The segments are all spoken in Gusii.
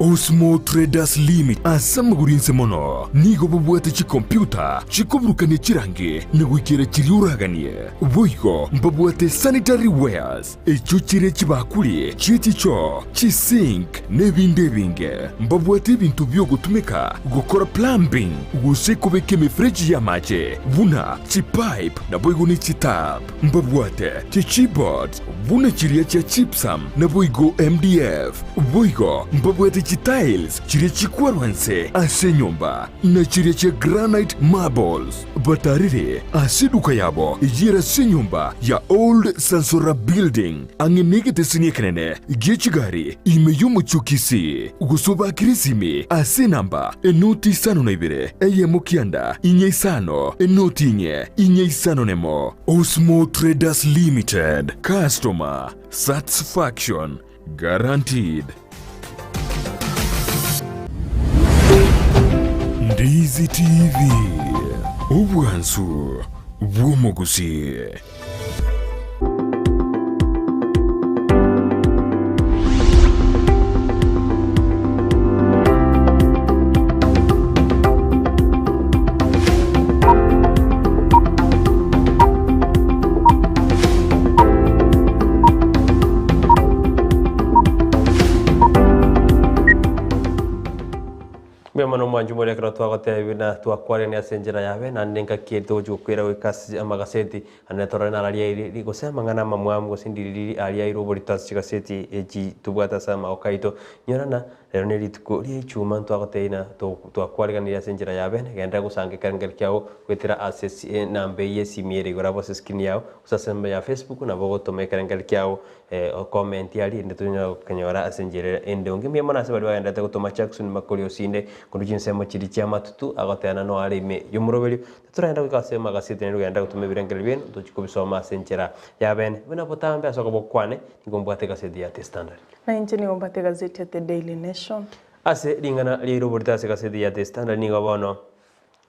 Osmo Traders Limited ase amagoro inse mono nigo babwate chikompiuta chikoburukania chirangi na goikera chiria oraganie. Boigo mbabwate sanitary wares echio chire chibakuri chie chichoo, chisink na ebinde ebinge. Mbabwate ebinto biogotumeka gokora plumbing gose kobeka emefereji y'amache buna chipipe naboigo ne chitap. Mbabwate chichipboards buna chiria chia gypsum naboigo MDF. Boigo mbabwate chitiles chiria chikwarwa inse ase enyomba, na chiria chia granite marbles. Batarire ase eduka yabo eyio ere ase enyomba ya Old Sansora Building, ang'e negeteseni ekenene gie chigari ime y'omochie o Kisii. Gose obakire esimi ase enamba enoti isano na ibere, eyemo kianda, inye isano, enoti inye, inye isano nemo. Osmo Traders Limited, Customer Satisfaction Guaranteed. Ndizi TV, obwansu bw'omogusii. Mbuya mono omwanchi moria ekero twagotebia buna twakwarania ase enchera yabe, naende engaki eri togochia gokwera goika ase amagaseti, naende torore nararia eri gose amang'ana amamwamu gose ndiriri aria airwe oborito ase chigaseti echi tobwate ase amagoko aito. Nyora na Rero nerituko ria ichuma ntwagotebia ng'a twakwareganirie ase enchera ya bene, genderera gosanga ekerengerio kiao goetera ase enamba eyio y'esimi ere igoro abwo ase escreen yao, gose ase enamba ya Facebook nabo ogotoma ekerengerio kiao okomenti aria erinde tonyare gokenyora ase enchera ende. Onge mbuya mono ase baria bagendererete gotoma Jackson Makori Osinde korwa chinsemo chiria chia Matutu agoteba ng'a noare ime y'omoroberio. Titoragenda goika ase amagaseti naende togende gotoma ebirengererio biaino tochie kobisoma ase enchera ya bene. Buna botambe ase okoba kwane nigo mbwate egaseti ya The Standard. Na inche nigo mbate egazeti ya The Daily Nation. Ase ring'ana riaire oborito ase egazeti ya The Standard nigo bono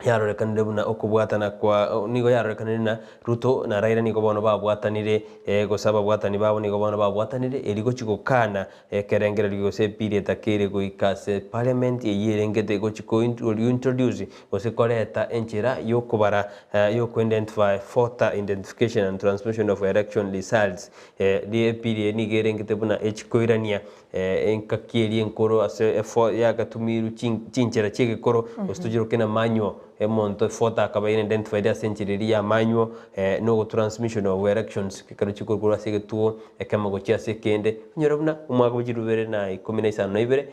yarorekanire buna okobwatana kwa nigo yarorekanire na Ruto na Raila nigo bono babwatanire gose ababwatani babo nigo bono babwatanire erio gochia gokana ekerengererio gose ebill etakeire goika ase parliament eyio erengete gochia ko introduce gose koreta enchera yokobara yokoidentify voter identification and transmission of election results Epili eye nigo erengete buna echikoirania engaki eria enkoro ase efo yagatumirwe chinchera chi'egekoro, gose tochiroke na manual, omonto efoto akaba identified ase enchera eria ya manual, na ogotransmission of elections ekero chikorwa korwa ase egetuo ekemo gochia ase ekende. Onyore buna omwaka bwa chilifu ibere na ikomi na isano na ibere,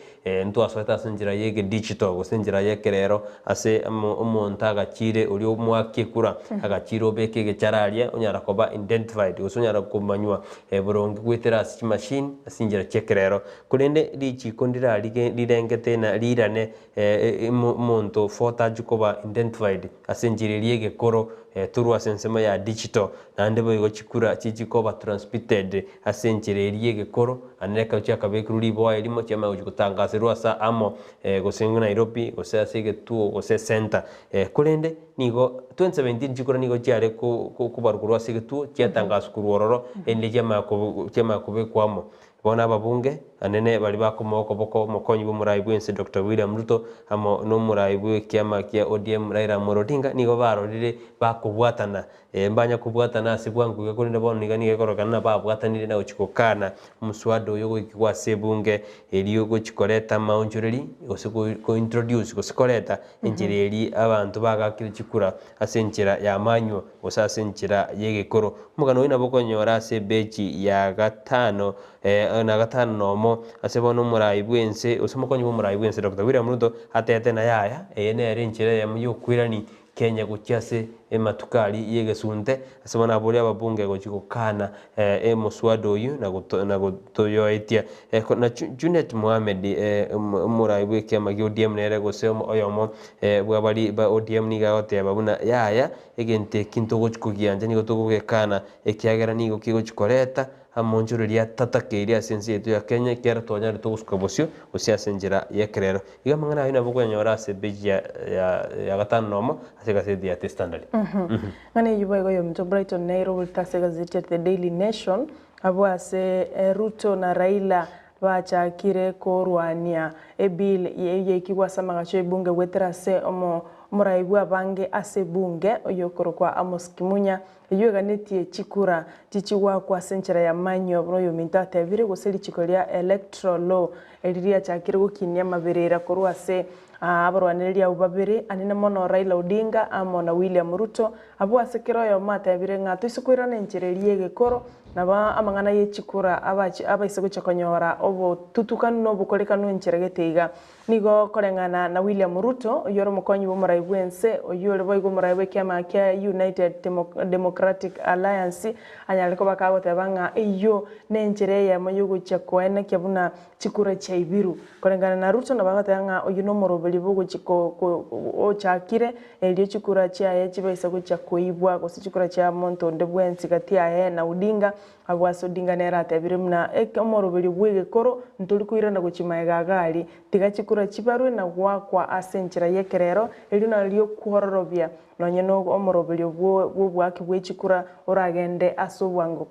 ntwasoete ase enchera ya egedigital gose enchera ya ekerero ase omonto agachire oria omoaki ekura, agachire obeke egechara aria onyara koba identified gose onyara komanywa boronge goetera ase chimashini ase chinchera chia ekerero. Korende richiko ndirarige rirengete na rirane omonto for tachia koba identified ase enchera eria egekoro torwa ase ensemo ya digital naende boigo chikura chichikoba transmitted ase enchera eria y'egekoro, naende ekero chiakabekirwe riboa erimo chiamanya gochia gotangaserwa ase amo gose Nairobi, gose ase egetuo, gose esenta. Korende nigo 2017 chikura nigo chiare ko- ko- kobarwa korwa ase egetuo chiatangaswa korwa ororo erinde chiamanya ko chiamanya kobekwa amo. Bono ababunge anene baria bakomoa okoboko omokonyi bw'omorai bw'ense Doctor William Ruto amo nomorai bw'ekiama kia ODM Raila Amolo Odinga nigo barorire bakobwatana Mbanya kobwatana ase bwango iga, korende bono nigo nigo ekororekana ng'a babwatanire na gochia gokana omoswada oyo ogoikigwa ase ebunge erio gochia koreta amaonchoreri gose ko introduce gose koreta enchera eria abanto bagakire chikura ase enchera ya manual gose ase enchera y'egekoro. Omogano oyio nabo okonyora ase ebechi ya gatano na gatano na omo ase bono omorai bw'ense gose omokonyi bw'omorai bw'ense Doctor William Ruto atete na yaya eye nere enchera eyemo y'okoirani Kenya gochia ase ematuko aria y'egesunte, ase bono aboria ababunge gochia gokana omoswada oyio na gotoyoetia. Na Junet Mohamed omorai bw'ekiama gia ODM nere gose oyomo bw'abari ba ODM nigo agoteba buna yaya egento eki ntogochi kogiancha nigo togogekana ekiagera nigo kegochi koreta amonchoreria atatakeire ase ense yaito ya Kenya ekiagera twanyarete gosuka bosio gose ase enchera y'ekerero. Iga amang'ana ayio nabo okonyanyora ase epeji ya ya ya gatano nomo ase egaseti ya The Standard. Ng'ana eyio boigo yominto Brighton Nairobi ase egazeti ya The Daily Nation abwo ase Ruto na Raila. bachakire korwania ebill yaikigwe ase amagacho y'ebunge goetera ase omorai bw'abange ase ebunge oyokorokwa Amos Kimunya eyio eganetie chikura chichigwakwa ase enchera ya manual buna oyominto atebire gose richiko ria electoral law eri riachakire gokinia amaberera korwa ase abarwanereria abwo babere anene mono Raila Odinga amo na William Ruto abwo ase kera oyomo atebire ng'a toise koirana enchera eria y'egekoro Nabo amang'ana ye chikura abaise gochia konyora obotutukanu na obokorekanu enchera gete iga. Nigo koreng'ana na William Ruto, oyio ore omokonyi bw'omorai bw'ense, oyio ore boigo omorai bw'ekiama kia United Democratic Alliance, anyare koba kagoteba ng'a eyio nenchera eyemo yogochia koenekia buna chikura chiaibiru. Koreng'ana na Ruto nabo agoteba ng'a oyio nomoroberio bwogochia ochakire erio chikura chiaye chibaisa gochia koibwa gose chikura chia monto onde bwensi gati aye na Odinga, abwo ase Odinga nere atebire buna omoroberio bw'egekoro ntori koirana gochia magega iga aria, tiga chikura chibarwe na goakwa ase enchera y'ekerero, erio nario kwororobia Nonye nomoroberio bw'oboaki bwe chikura oragende ase obwango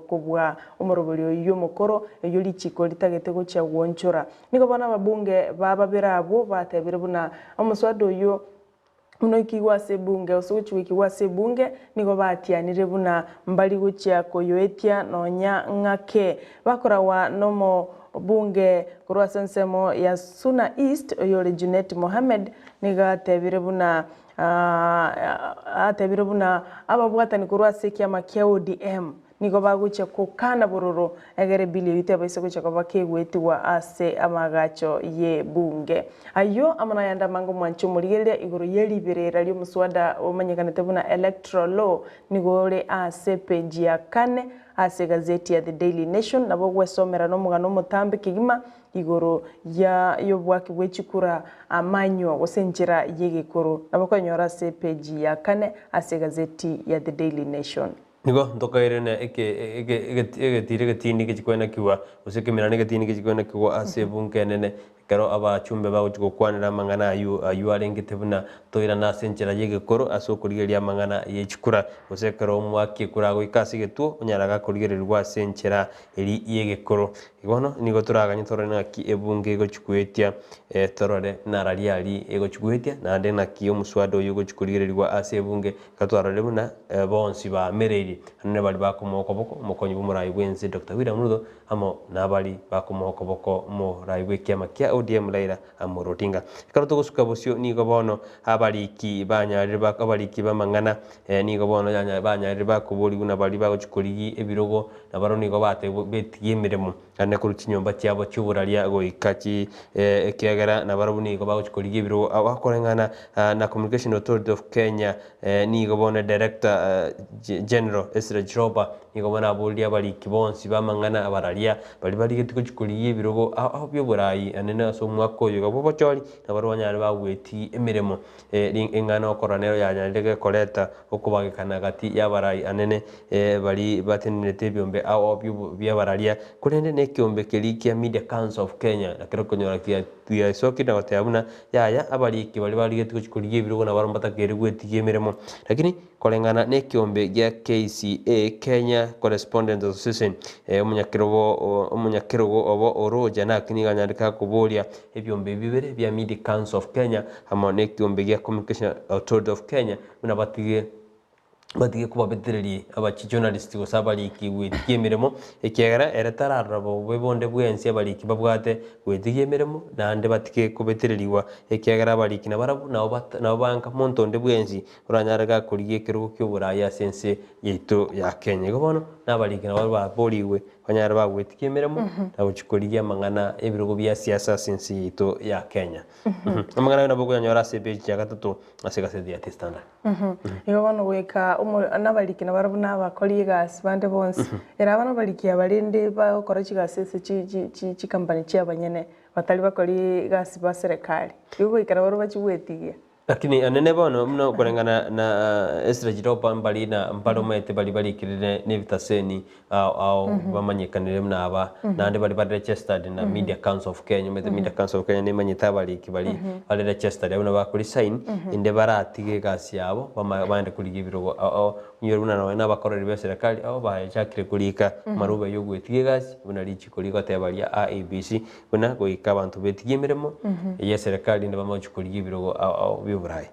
kobua omoroberio oyio omokoro, oyio richiko ritagete gochia gwonchora. Nigo bono ababunge ba babere abwo batebire buna omoswada oyio buna oikigwe ase ebunge gose gochia goikigwa ase ebunge, nigo batianire buna mbari gochia koyoetia nonya ng'ake. Bakoragwa nomobunge korwa ase ensemo ya Suna East oyore Junet Mohammed nigo atebire buna Atebire buna ababwatani korwa ase ekiama kia ODM nigo bagochia gokana bororo egere bill eyio tebaisa gochia koba kegoetigwa ase amagacho y'ebunge. Ayio amo nayande amange omwanchi omorigereria igoro ye riberera ri'omoswada omanyekanete buna Electoral Law nigo ore ase epeji ya kane ase egazeti ya The Daily Nation nabo ogwesomera nomogano omotambe kegima igoro ya y'oboaki bwe chikura, amanywa, gose enchera y'egekoro, nabo okonyora ase epeji ya kane ase egazeti ya The Daily Nation. Nigo ntokairene egetiri egetindi gechi kwenekigwa, gose ekemerano egetindi gechi kwenekigwa ase ebunge enene, ekero abachumbe bagochia gokwanera amang'ana ayio, ayio arengete buna toirane ase enchera y'egekoro ase okorigereria amang'ana ye chikura, gose ekero omwaki ekura agoika ase egetuo, onyare gakorigererigwa ase enchera eria y'egekoro. Bono nigo toraganye torore naki ebunge egochia goetia, torore narari aria egochia goetia, naende naki omoswada oyio ogochia korigererigwa ase ebunge, ekero twarorire buna bonsi baamereirie, naende baria bakomoa okoboko omokonyi bw'omorai bw'ense Doctor William Ruto, amo nabari bakomoa okoboko omorai bw'ekiama kia ODM Raila Amolo Odinga. Ekero togosuka bosio nigo bono abariki banyarire abariki b'amang'ana nigo bono banyarire bakoborigwa na baria bagochia korigia ebirogo Nabarabwo nigo batebiwe betigie emeremo, naende korwa chinyomba chiabo chi'oboraria goika chi ekiagera nabarabwo nigo bagochia korigia ebirogo. Abakoreng'ana na Communication Authority of Kenya nigo bono Director General Ezra Chiloba nigo bono aboririe abariki bonsi b'amang'ana abararia baria barigetie gochia korigia ebirogo ao bi'oborai naende ase omwaka oyo iga bw'obochori nabarabwo banyare bagwetigia emeremo Ring'ana okorora nero yanyarire gekoreta okobagekana gati y'abarai anene baria batenenerete ebiombe ao bi'abararia, korende nekeombe keria kia Media Council of Kenya nakero okonyora giaesokire na goteba buna yaya abariki baria barigetie gochia korigia ebirogo nabarabwo mbatakeire gwetigia emeremo. Lakini koreng'ana nekeombe gia KCA, Kenya Correspondents Association, omonyakerogo omonyakerogo obo Oroja naki nigo anyarete gakoboria Ebiombe ebi bibere bia Media Council of Kenya amo nekiombe gia Communication Authority of Kenya buna batige batige kobabetereria abachi journalist gose abariki gwetigia emeremo ekiagera ere tararora bobe bonde bwensi abariki babwate gwetigia emeremo naende batige kobetererigwa ekiagera abariki nabarabwo nabo bata nabo banga monto onde bwensi oranyare gakorigia ekerogo kia oboraai ase ense yaito ya Kenya. Igo bono nabariki nabo baborigwe Banyare bagwetikia emeremo na gochia korigia amang'ana y'ebirogo bia siasa ase ense yaito ya Kenya. Amang'ana ayo nabo okoyanyora ase epeji ya gatato ase egaseti ya The Standard. Igo bono goika nabariki nabarabwo nabakori egasi bande bonsi, ere aba nabariki aba rende bagokora chigasi ase chikampani chiabanyene, batari bakori egasi ba serekari, igo goika nabarabwo bachigwetigia. Lakini anene bono, buna okoreng'ana na Ezra Chiropa mbari na mbare omanyete baria barikirire nebitaseni ao ao bamanyekanire buna aba, naende baria bare registered na Media Council of Kenya, omanyete Media Council of Kenya nemanyete abariki baria bare registered abwo nabo bakori sign, inde baratige egasi yabo bama baende korigia ebirogo ao ao. Inyore buna nonye na abakoreri ba eserekari abo bachakire korika amarube aywo ogwetiga egasi buna richiko rigoteba ria IEBC buna goika abanto betigie emeremo ye eserekari rinde bamanye gochia korigia ebirogo ao ao bia oboraai.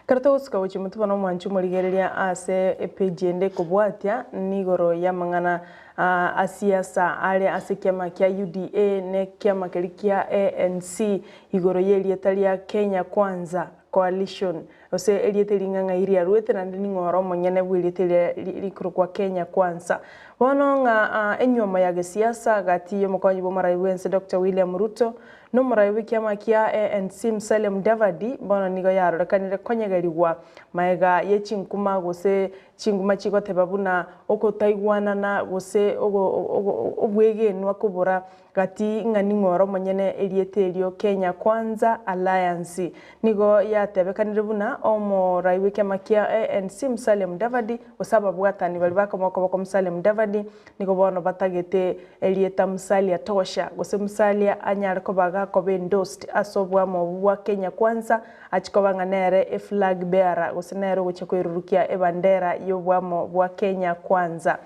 Ekero togosuka gochia motwe bono omwanchi omorigereria ase epage ende ekobwatia nigoro y'amang'ana a siasa are ase ekiama kia UDA na ekiama keria kia ANC igoro y'erieta ria Kenya Kwanza Coalition gose erieta ring'ang'ai riaruete naende ning'o ore omonyene bw'erieta eria rikorokwa Kenya Kwanza. Bono ng'a enyuomo ya gesiasa gati y'omokonyi bw'omorai bw'ense Doctor William Ruto na omorai bw'ekiama kia ANC Musalia Mudavadi bono nigo yarorekanire konyegerigwa maega ye chinkuma gose chinguma chigoteba buna okotaigwanana gose obwegenwa kobora Gati ng'a ning'o ore omonyene erieta erio Kenya Kwanza Alliance. Nigo yatebekanire buna omorai bw'ekiama kia ANC Musalia Mudavadi gose ababwatani baria bakomoa okoboko Musalia Mudavadi nigo bono batagete erieta Musalia Tosha gose Musalia anyare koba gakoba endorsed ase oboamo obwo bwa Kenya Kwanza achie koba ng'a nere eflag bearer gose nere ogochia koirurukia ebandera y'oboamo bwa Kenya Kwanza.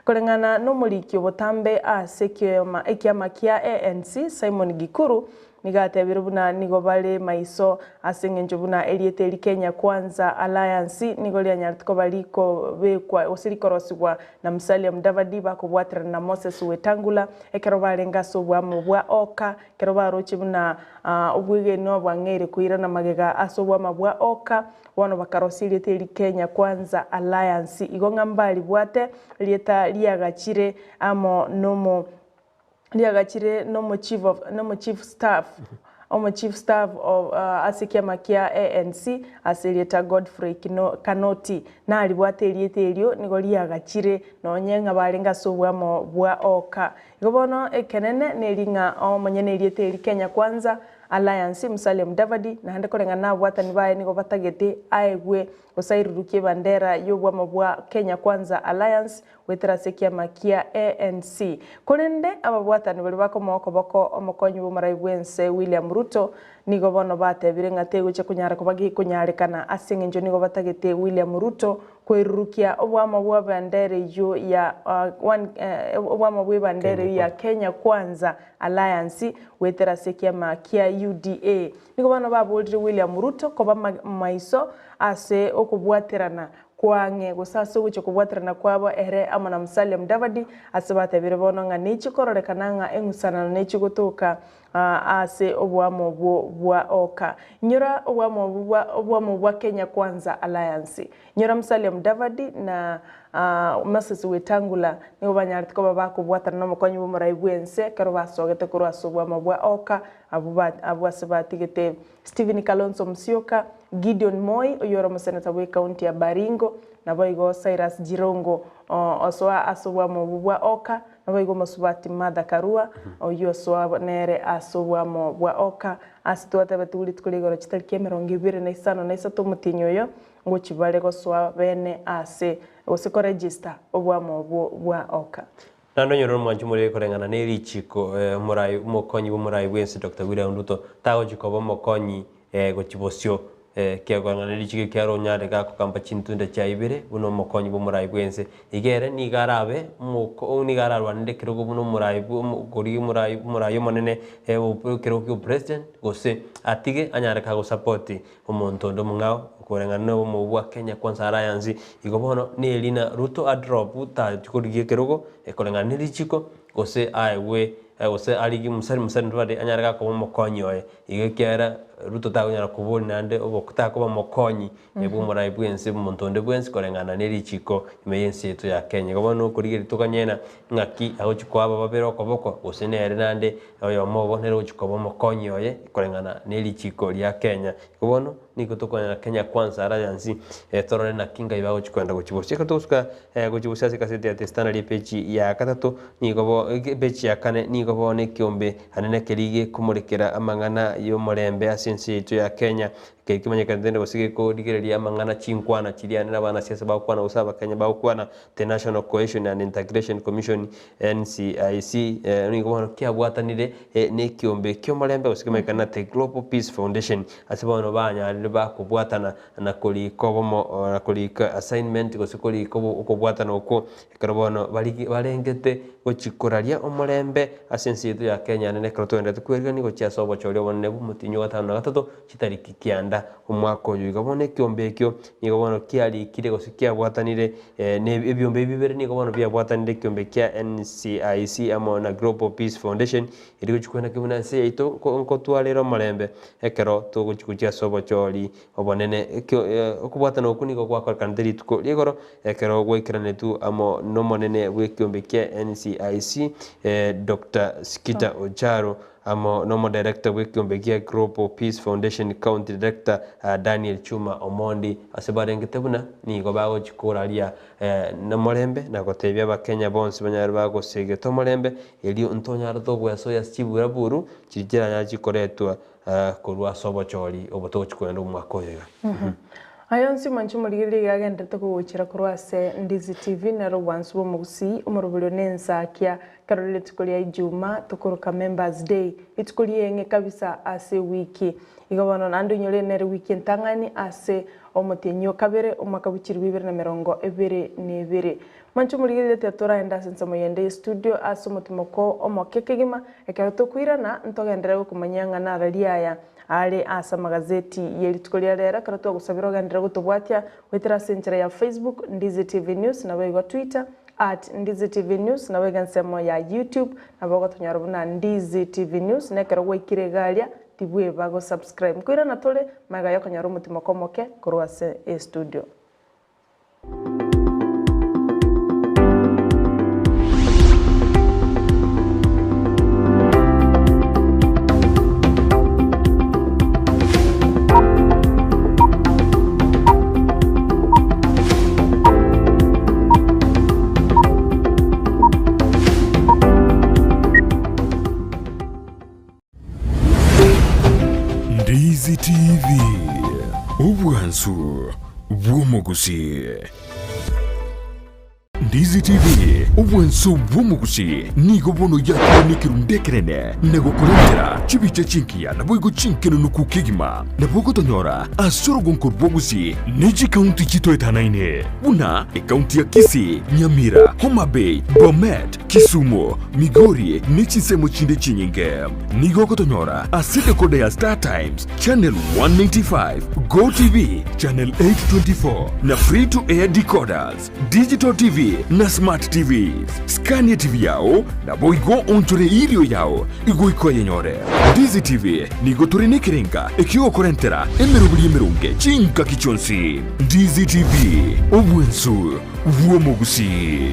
Koreng'ana nomoriki obotambe ase ekiama kia ANC, Simon Gikuru, nigo atebire buna nigo bare maiso ase engencho buna erieta eri Kenya Kwanza Alliance nigo rianyarete koba rikobekwa gose rikorosigwa na Musalia Mudavadi bakobwaterana na Moses Wetangula ekero barenge ase oboamo bwa Oka ekero baroche buna obwegenwa bwang'eire koirana magega ase oboama bwa Oka. Bono bakarosia erieta eri Kenya Kwanza Alliance, igo ng'a mbaribwate erieta riagachire amo nomo riagachire nomo chief of nomo chief staff omo chief staff of ase ekiama kia ANC ase erieta Godfrey Kino Kanoti. Naribwate erieta erio nigo riagachire nonye ng'a barenge ase obwamo bwa Oka. Igo bono ekenene neri ng'a omonyene erieta eri Kenya Kwanza Alliance, Musalia Mudavadi, naende koreng'ana nababwatani baye nigo batagete aegwe gose airurukie ebandera y'obwamo bwa Kenya Kwanza Alliance goetera ase ekiama kia ANC. Korende ababwatani baria bakomoa okoboko omokonyi bw'omorai bw'ense William Ruto nigo bono batebire ng'a tegochia konyara koba gekonyarekana ase eng'encho nigo batagete William Ruto Koirurukia obwamo bw'ebendera eyio ya obwamo bw'ebandera eyio ya Kenya Kwanza Alliance goetera ase ekiama kia UDA. Nigo bono baborire William Ruto koba maiso ase okobwaterana kwang'e gose ase ogochia kobwaterana kwabo ere amo na Musalia Mudavadi ase batebire bono ng'a nechi kororekana ng'a eng'usanano nechi gotoka Ase oboamo obwo bwa oka. Inyora oboamo obwo bwa oboamo bwa Kenya Kwanza Alliance. Inyora Musalia Mudavadi na Moses Wetangula nigo banyarete koba bakobwatana nomokonyi bw'omorai bw'ense ekero basogete korwa ase oboamo bwa oka abwo ba abwo ase batigete Stephen Kalonzo Musyoka, Gideon Moi oyio ore omoseneta bw'ecounty ya Baringo, naboigo Cyrus Jirongo osoa ase oboamo obwo bwa oka. Naboigo omosubati Martha Karua, oyio osoa nere ase oboamo bwa Oka, ase twatebetigwe rituko ria igoro chitariki emerongo ebere na isano na isato omotienyi oyo, ngochia bare gosoa bene ase, gose koregister oboamo obwo bwa Oka. Naende onyore omwanchi omorere koreng'ana ne richiko omorai omokonyi bw'omorai bw'ense Doctor William Ruto tagochi koba omokonyi gochia bosio Ekiagera nerichiko ekiaro onyare gakogamba chintunda chia ibere buna omokonyi bw'omorai bw'ense. Iga ere nigo arabe omoko nigo ararwanere ekerogo buna omorai bwo korigia omorai omorai omonene ekerogo kia opresident gose atige anyare kagosapoti omonto onde omong'ao koreng'ana na obomo bwa Kenya Kwanza Alliance. Igo bono neri na Ruto adrop tachi korigia ekerogo koreng'ana nerichiko gose aegwe gose arigie Musalia Mudavadi anyare gakoba omokonyi oye. Igo ekiagera Ruto takonyara koboria naende takoba omokonyi bw'omorai bw'ense omonto onde bwensi koreng'ana ne richiko ime y'ense yaito ya Kenya. Igo bono nokorigereria tokanyena ng'aki agochia koa aba babere okoboko gose nere naende oyomo obo nere ogochia koba omokonyi oye koreng'ana ne richiko ria Kenya. Igo bono nigo tokonyora Kenya Kwanza Alliance torore naki ngai bagochia kogenda gochia bosio. Ekero togosuka gochia bosio ase egaseti ya The Standard epeji ya gatato nigo bo epeji ya kane nigo bono ekeombe Naende nekeria gekomorekera amang'ana y'omorembe ase ense yaito ya Kenya. Ekeri kemanyekanete rende gose gekorigereria amang'ana chinkwana chiria ande nabanasiasa bagokwana gose abakenya bagokwana, The National Cohesion and Integration Commission, NCIC, nigo bono kiabwatanire nekiombe ki'omorembe gose kemanyekane na The Global Peace Foundation ase bono banyarire bakobwatana na korika obomo na korika assignment gose korika okobwatana okwo ekero bono barigi barengete gochi koraria omorembe ase ense yaito ya Kenya naende ekero togendererete kwerigania gochia ase obochori obonene bw'omotienyi o gatano na gatato chitariki kianda omwaka oyo iga. Bono ekiombe ekio nigo bono kiarikire gose kiabwatanire na ebiombe ebi bibere nigo bono biabwatanire ekiombe kia NCIC amo na Global Peace Foundation erio gochia koenaki buna ense yaito nkotwarera omorembe ekero togochia gochia ase obochori obonene. Ekio okobwatana okwo nigo gwakorekanete rituko ria igoro ekero gwaikeranetwe amo nomonene bw'ekiombe kia NCIC Doctor Sikita Ocharo Amo nomodirector bw'ekeombe gia Global Peace Foundation County Director Daniel Chuma Omondi ase barengete buna nigo bagochi koraria nomorembe na gotebia abakenya bonsi banyare bagosegeta omorembe erio ntonyare togwesoyia ase chiburaburu chiria chiranyare chikoretwa korwa ase obochori obo togochi kogenda omwaka oyo iga. Aya onsi mwanche omorigereria iga agenderete kogochera korwa ase Ndizi TV nere obwansu bw'omogusii omoroberio nensakia Ekero rituko ria Ijumaa tokoroka Members Day, rituko ri'eng'e kabisa ase ewiki. Igo bono naende oinyore nere wiki entang'ani ase omotienyi o kabere omwaka bwe chilifu ibere na emerongo ebere na ebere. Mwanche omorigereria tiga toraende ase ensemo yende ye studio ase omotimoko omoke kegima, ekero tokoirana ntogenderere gokomanyia ng'a narari aya are ase amagazeti ye rituko ria rero ekero twagosabire ogenderere gotobwatia goetera ase enchera ya Facebook, Ndizi TV News, naboigo Twitter, At Ndizi TV News, nabo iga ensemo ya YouTube nabo ogotonyora buna Ndizi TV News, na ekero gwaikire iga aria tibweba go subscribe. Nkoirana tore magega yokonyora omotimoko omoke korwa ase estudio. Ndizi TV, obwansu bw'omogusii. Ndizi TV, obwansu bw'omogusii, nigo bono yakire nekerundu ekenene na gokorentera chibicha chingiya naboigo chinkenunuku kegima. Nabo ogotonyora ase orogonko rwa Gusii ne chikaunti chitoetanaine buna ekaunti ya Kisii, Nyamira, Homa Bay, Bomet, Kisumu, Migori ne chinsemo chinde chinyinge. Nigo ogotonyora ase decoder ya Star Times, Channel 195, Go TV, Channel 824 na Free to Air decoders, Digital TV na Smart TVs. Skania TV yao naboigo onchore erio yao igoika oyenyore. Ndizi TV nigo tore nekerenga ekiogokorentera emeroberi emeronge chingaki chionsi. Ndizi TV, obwensu bw'omogusii.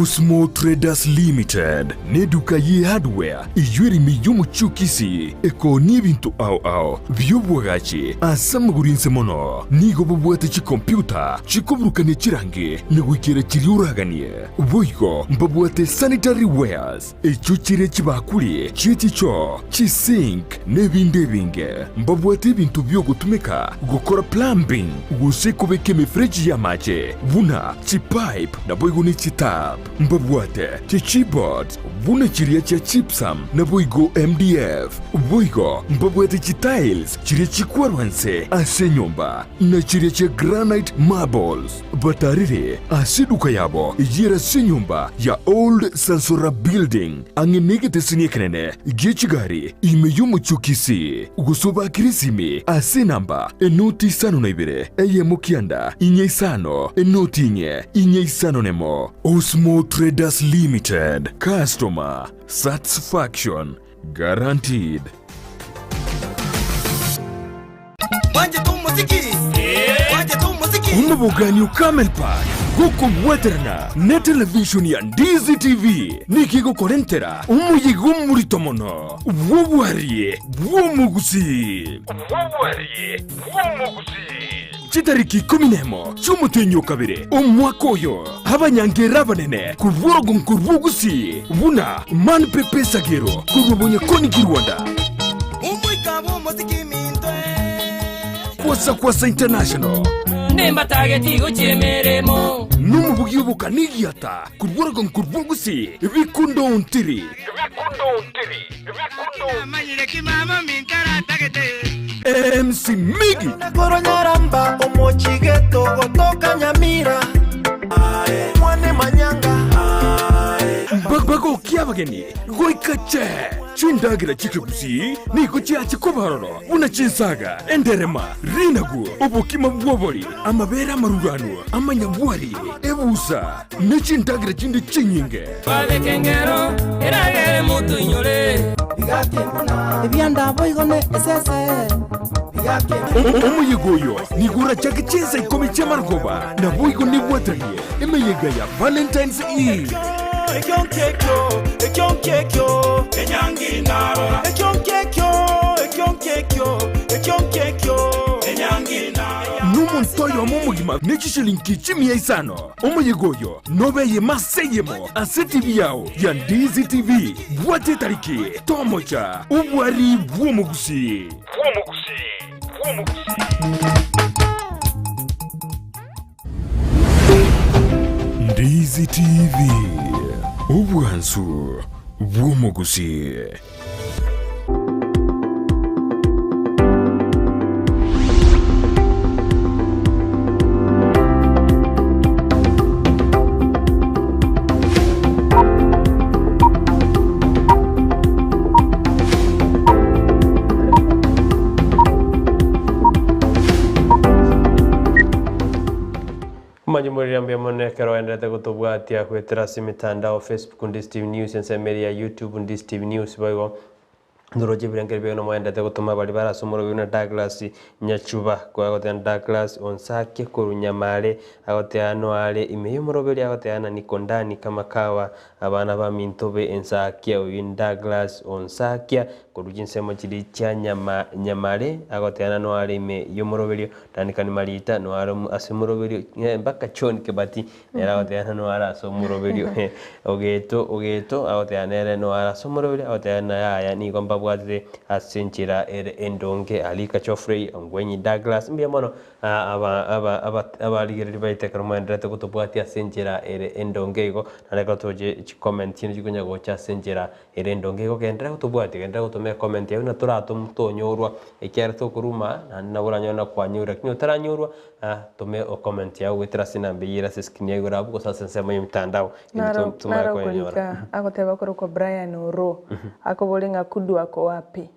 Osmo Traders Limited neduka ye hardware eyio ere ime y'omochie o Kisii ekoonia ebinto ao ao bi'obwagachi ase amagoro inse mono. Nigo bobwate chikompiuta chikoburukania chirangi na goikera chiria oraganie. Boigo mbabwate sanitary wares echio chire chibakuri chie chichoo, chisink na ebinde ebinge. Mbabwate ebinto bi'ogotumeka gokora plumbing gose kobeka emefereji y'amache buna chipipe naboigo ne chitap. Mbabwate chichipboards buna chiria chia gypsum naboigo MDF. Boigo mbabwate chitiles chiria chikwarwa nse ase enyomba na chiria chia granite marbles. Batarire ase eduka yabo eyio ase enyomba ya Old Sansora Building ang'e negeteseni ekenene gie chigari ime y'omochie o Kisii, gose obakere esimi ase enamba enoti isano na ibere eyemo kianda inye isano enoti inye inye isano nemo. Osmo Traders Limited, Customer Satisfaction Guaranteed. Omobogani o Camel Park gokobwaterana ne television ya Ndizi TV nigo egokorentera omoyega omorito mono bw'obwarie bw'omogusii. Chitariki ikomi nemo chi'omotienyi o kabere omwaka oyo, abanyangera abanene korwa orogongo rw'Ogusii buna Man Pepe Sagero korwa Bonyakoni Kirwanda, Omoika bw'omosiki minto eh. Kwasa Kwasa International, Nimbatageti gochia emeremo. nomobugi obokanigiata korwa orogongo rw'Ogusii Bikundo Ontiri. Namanyire ki mama minto aratagete. MC Miggy. Korwa Nyaramba omochigeto gotoka Nyamira mwane manyanga Bagokia abageni goika che chindagera chi'ekegusii nigo chiache koba aroro buna chinsaga, enderema, rinagu, obokima bw'obori, amabere amaruranu, amanyabwari, ebusa, ne chindagera chinde chinyinge. Twabeka engero eragere motoinyore. Ebianda boigo ne esese. Omoyega oyo nigo orachake chinsa ikomi chi'amarogoba, naboigo nebwatanie emeyega ya Valentine's Eve. Ekio nkekio, ekio nkekio, enyangi narora. Ekio nkekio, ekio nkekio, ekio nkekio, enyangi narora. Nomonto oyomo omogima ne chishilingi chimia isano. Omoyega oyo nobe eyemo ase eyemo ase TV yao ya Ndizi TV. Bwata etariki, tomocha, obwari bw'omogusii. Ndizi TV, obwansu bw'omogusii. Omanyumorire mbuya mono ekero oenderete gotobwatia goetera ase emetandao Facebook Ndisi TV News, ensemo eria ya YouTube Ndisi TV News boigo Ndoroche ebirengererio biaino moendete gotoma baria bare ase omorobio buna Douglas Nyachuba, agoteba Douglas Onsake korwa Nyamare, agoteba Noare ime y'omoroberio, agoteba na niko ndani kama kawa abana baminto be Ensakia, oyio ni Douglas Onsakia korwa chinsemo chiria chia Nyama Nyamare, agoteba na Noare ime y'omoroberio, Duncan Marita noare ase omoroberio, mpaka John Kibati Nere agoteba ng'a noare ase omoroberio, ogeto ogeto agoteba nere noare ase omoroberio, agoteba ng'a yaya nigo mbabwatete ase enchera ere endonge. Alika Geoffrey, Ongwenyi Douglas, mbuya mono aba aba aba abarigereria baito ekero mwaendererete gotobwatia ase enchera ere endonge igo, naende ekero toche chicomment chinde chikonya gocha ase enchera ere endonge igo, genderera gotobwatia, genderera gotoma ecomment yago buna toratome tonyorwa, ekiagera tokoruma naende nabo oranyore na kwanyorwa, lakini otaranyorwa Tome o comment yao goetera ase enamba eyio ere ase escreen ya igoro abwo gose ase ensemo y'emitandao ende Naro tomanye naro koyenyora. okorika agoteba korokwa Brian Oro akobore ng'a Kudu ako wapi?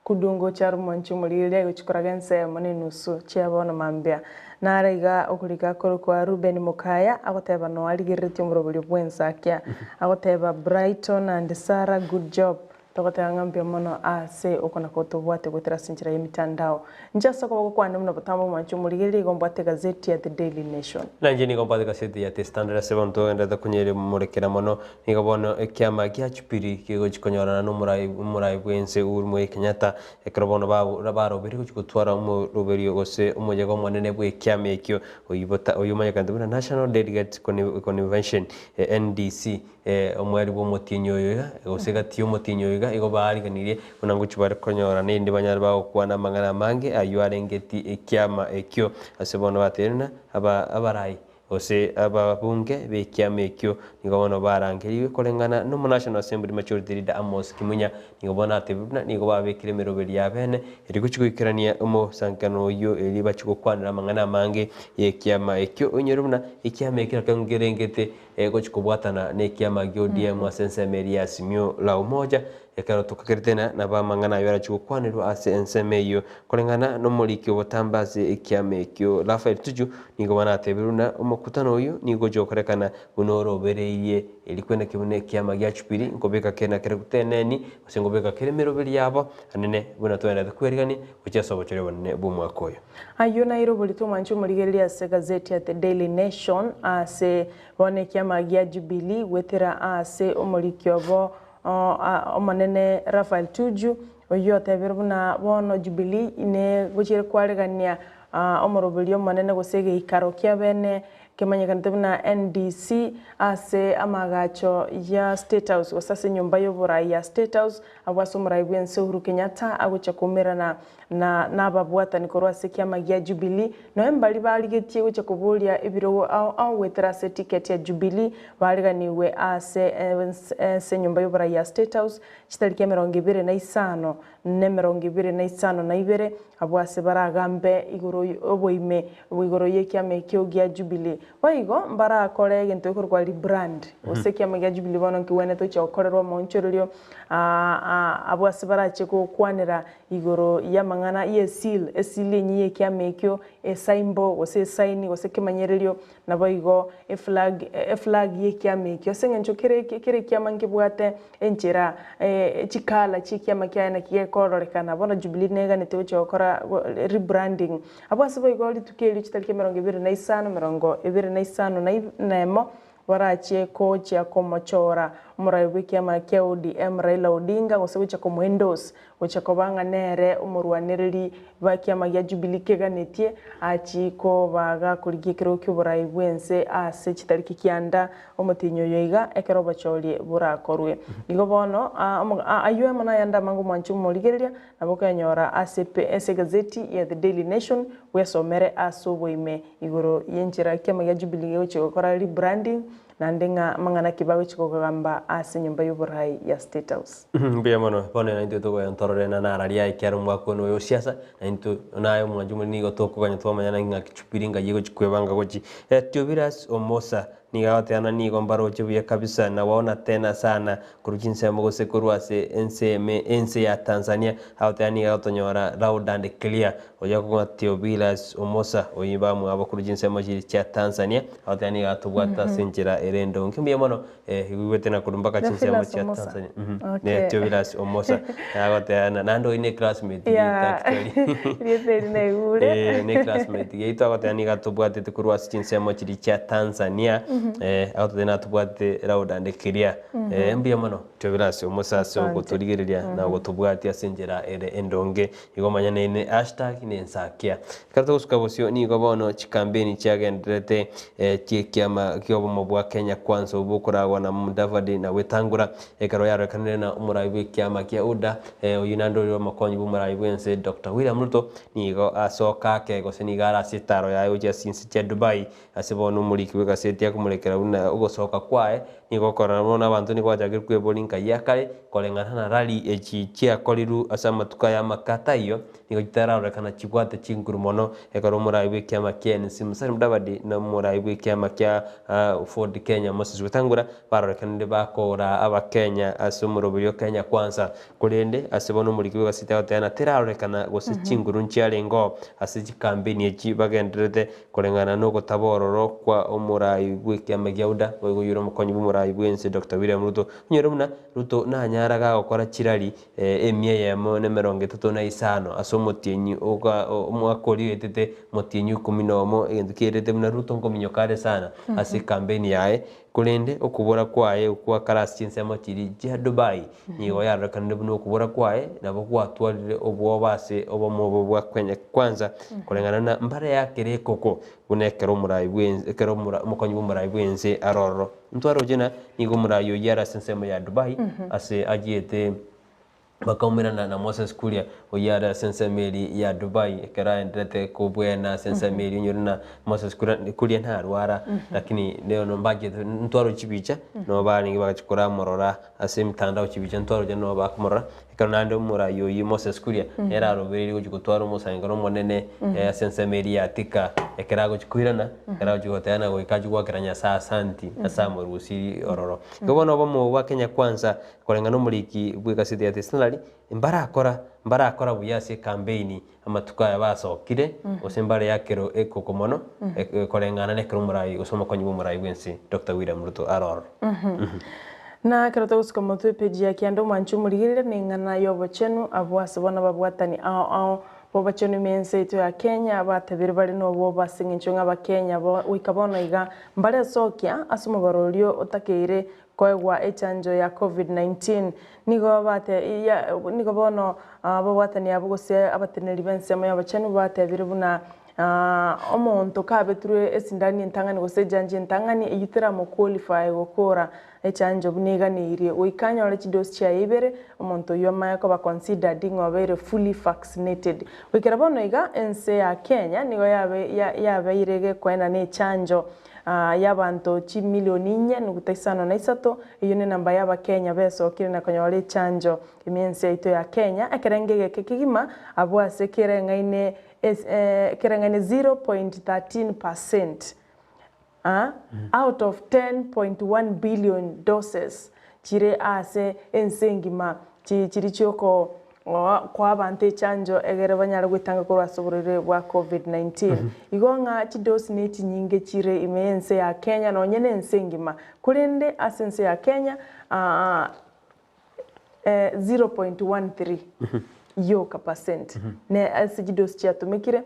Kudu ngocha are omwanchi omorigereria agochia koraga ensemo na enusu chia bono mambia. Naro iga okorika korokwa Reuben Mokaya agoteba noa arigereretie omoroberio bw'ensakia. Agoteba Brighton and Sarah good job. Togoteba ng'a mbuya mono ase okona gotobwate goetera ase enchera y'emitandao. Inche ase okoboko kwane buna botambe omwanche omorigereria igo mbwate egazeti ya The Daily Nation. Na inche nigo mbwate egazeti ya The Standard ase bono togenderete konyemorekera mono. Nigo bono ekiama gia Jubilee kegochia konyorana na omorai omorai bw'ense Uhuru Muigai Kenyatta ekero bono barobeire gochia gotwara omoroberio gose omoyega omonene bw'ekiama ekio oyio bota oyio omanyekanete buna National Delegates Convention, NDC. Omweri bw'omotienyi oyo iga, gose egati y'omotienyi oyo iga, igo baariganirie buna ngochia bare konyora, naende banyare bagokwana amang'ana amange ayio arengeti ekiama ekio. Ase bono batebirie ng'a aba abarai gose ababunge b'ekiama ekio nigo bono barangerigwe koreng'ana n'Omonational Assembly Majority Leader Amos Kimunya, nigo bono atebirie buna nigo babekire emeroberi ya bene erio gochia goikerania omosangererekano oyio erio bachie gokwanera amang'ana amange y'ekiama ekio. Oinyore buna ekiama ekio nakio nkerengete Egochia kobwatana nekiama gia ODM ase ensemo eria ya Azimio la Umoja, ekero tokagerete na nabo amang'ana ayio arachie gokwanerwa ase ensemo eyio. Koreng'ana nomoriki obotambe ase ekiama ekio Raphael Tuju nigo banatebirie buna omokutano oyio nigo ogochia gokorekana buna orobereirie erio kweneki buna ekiama gia Jubilee nkobeka kere na kere teneni gose nkobeka kere emeroberi yabo anene buna toenderete kwerigania gochia ase obochori obonene bw'omwaka oyo. Ayio naire oborito omwanche omorigereria ase egazeti ya The Daily Nation ase bono ekiama gia Jubilee goetera ase omoriki obo omonene Raphael Tuju oyio otebire buna bono Jubilee negochiere kwaregania. Omoroberio omonene gose egeikaro kia bene kemanyekanete buna NDC ase amaagacho ya State House gose ase enyomba y'oborai ya State House abwo ase omorai bw'ense Uhuru Kenyatta agochia koumerana na nababwatani korwa ase ekiama gia Jubilee noe mbaria barigetie gochia koboria ebirogo ao ao goetera ase eticket ya Jubilee bariganigwe ase ase enyomba y'oborai ya State House chitariki emerongo ebere na isano nemerongo ebere na isano na ibere, abwo ase baragambe igoro y'oboime igoro y'ekiama ekio gia Jubilee. Boigo mbarakore egento gekorokwa rebrand, gose ekiama gia Jubilee bono nkegwenerete gochia gokorerwa omoonchorerio abwo ase barache gokwanera igoro y'amang'ana y'eseal, eseal enyia y'ekiama ekio, esymbol gose esaini gose ekemanyererio, Naboigo eflag eflag y'ekiama ekio, ase eng'encho kere kera ekiama nkebwate enchera chikala chi'ekiama kiaye naki gekororekana. Bono Jubilee neganete gochia gokora rebranding. Abwo ase boigo rituko erio chitariki emerongo ebere na isano, emerongo ebere na isano na na emo, barachie gochia komochora omorai bw'ekiama kia ODM Raila Odinga gose gochia komoendorse Gochia koba ng'a nere omorwanereri bw'ekiama gia Jubilee keganetie, achie koba gakorigia ekerogo ki'oborai bw'ense ase chitariki kianda omotienyi oyo iga, ekero obochori borakorwe. Igo bono, ayio amo nayande amange omwanchi omorigereria, nabo okoyanyora ase ase egazeti ya The Daily Nation, bwesomere ase oboime igoro y'enchera ekiama gia Jubilee gegochia gokora rebranding, Naende ng'a amang'ana ki bagochia kogamba ase enyomba y'oborai ya State House. Mbuya mono. Bono naintwe togoya ntorore na nararia ekiara omwaka one oyo osiasa, naintwe naye omwanchi omore nigo tokoganya twamanya naki ng'aki chupiri ngai egochi kwebanga gochi. Theophilus Omosa nigo agoteba ng'a nigo mbaroche buya kabisa na waona tena sana korwa chinsemo gose korwa ase ense eme ense ya Tanzania agoteba nigo agotonyora loud and clear. Oyo okong'a Theophilus Omosa, oyio bamwabo korwa chinsemo chiria chia Tanzania, agoteba nigo atobwate ase enchera ere endonge. Mbuya mono, eh, igwete na korwa mpaka chinsemo Theophilus chia Omosa. Tanzania. Mhm. Okay. Ne Theophilus Omosa. Agoteba na naende oyio ne classmate yaito Yeah. actually. Rieta eri naigure. Eh, ne classmate yaito agoteba nigo atobwatete korwa ase chinsemo chiria chia Tanzania, eh, agoteba natobwatete loud and clear. Eh, mbuya mono Theophilus Omosa ase Asante. ogotorigereria na gotobwatia ase enchera ere endonge. Igo manya neine hashtag nensakia. Ekero togosuka bosio nigo bono chikampeni chiagendererete chi'ekiama ki'obomo bwa Kenya Kwanza obwo bokoragwa na Mudavadi na Wetangula ekero yarorekanire na omorai bw'ekiama kia UDA oyio naende ore omokonyi bw'omorai bw'ense Doctor William Ruto nigo asoka ake gose nigo are ase etaro yaye gochia ase chinse chia Dubai ase bono omoriki bw'egaseti akomorekera buna ogosoka kwaye nigo okorora bono abanto nigo bachakire kweboria nkai akare Koreng'ana na rari echi chiakorirwe ase amatuko aya amake ataiyo, nigo chitararorekana chibwate chinguru mono, ekero omorai bw'ekiama kia NC Musalia Mudavadi na omorai bw'ekiama kia Ford Kenya Moses Wetangula barorekanire bakora abakenya ase omoroberio o Kenya Kwanza. Korende ase bono omoriki bw'egaseti agoteba ng'a terarorekana gose chinguru nchiarengeo ase chikampeni echi bagendererete koreng'ana nogotaba ororo kwa omorai bw'ekiama gia UDA boigo oyore omokonyi bw'omorai bw'ense Doctor William Ruto. Onyore buna Ruto nanyara gagokora chirari emia eyemo na emerongo etato na isano ase omotienyi oga omwaka oria oetete omotienyi ikomi na omo, egento kierete buna Ruto nkominyoka are sana ase ekampeni yaye, korende okobora kwaye okwo akare ase chinsemo chiria chia Dubai, nigo yarorekanire buna okobora kwaye nabo gwatwarire obwoba ase obomo obo bwa Kenya Kwanza, koreng'ana na mbare yakere ekoko buna ekero omorai bwense ekero omora omokonyi bwa omorai bwense are ororo. Ntwaroche ng'a nigo omorai oyio are ase ensemo ya Dubai, ase achiete bakaumerana na Moses Kuria, oyio are ase ensemo eria ya Dubai, ekero aenderete kobwena ase ensemo eria onyore ng'a Moses Kuria Kuria narwara, lakini rero mbachiete ntwaroche chibicha, nabo barenge bagachia koramorora ase emitandao chibicha ntwaroche nabo bakomorora, Ekero naende omorai oyio Moses Kuria nere arobereirie gochia gotwara omosangererekano omonene ase ensemo eria ya Thika, ekero agochia koirana, ekero agochia goteana goika achie goakera Nyasae asanti ase amorusirie ororo. Igo bono obomo bwa Kenya Kwanza koreng'ana omoriki bw'egaseti ya The Standard, mbarakora mbarakora buya ase ekampeini amatuko aya basokire, gose mbare yakero ekoko mono, koreng'ana nekero omorai gose omokonyi bw'omorai bw'ense Doctor William Ruto are ororo. Na ekero togosuka motwe epeji ya kianda omwanchi omorigereria neng'ana y'obochenu abwo ase bono ababwatani ao ao b'obochenu ime y'ense yaito ya Kenya batebire bare nobwoba ase eng'encho ng'a abakenya goika bono iga mbaresokia ase omobaro oria otakeire Koegwa echanjo ya Covid 19 nigo bate ya nigo bono ababwatani abwo gose abateneneri b'ensemo y'abachenu batebire buna Omonto kabetirwe esindani entang'ani gose echanjo entang'ani, eyio teramo qualify gokora echanjo buna eganeirie. Goika anyore chidosi chiaye ibere, omonto oyio amanye koba considered ng'a obeire fully vaccinated. Goikera bono iga, ense ya Kenya nigo yabe yabeire gekoenana echanjo y'abanto chimilioni inye nuguta isano na isato, eyio nenamba y'Abakenya besokire na konyora echanjo ime ense yaito ya Kenya, ekerengo egeke kegima abwo ase kereng'aine Ekereng'aine 0.13 percent out of 10.1 billion doses chire ase ense engima chiri chioko koa abanto echanjo egere banyare gwetanga korwa ase oborwaire bwa Covid 19. Igo ng'a chidosi ne chinyinge chire ime y'ense ya Kenya nonye na ense engima. Korende ase ense ya Kenya 0.13 yoka percent ne ase chidosi chiatumekire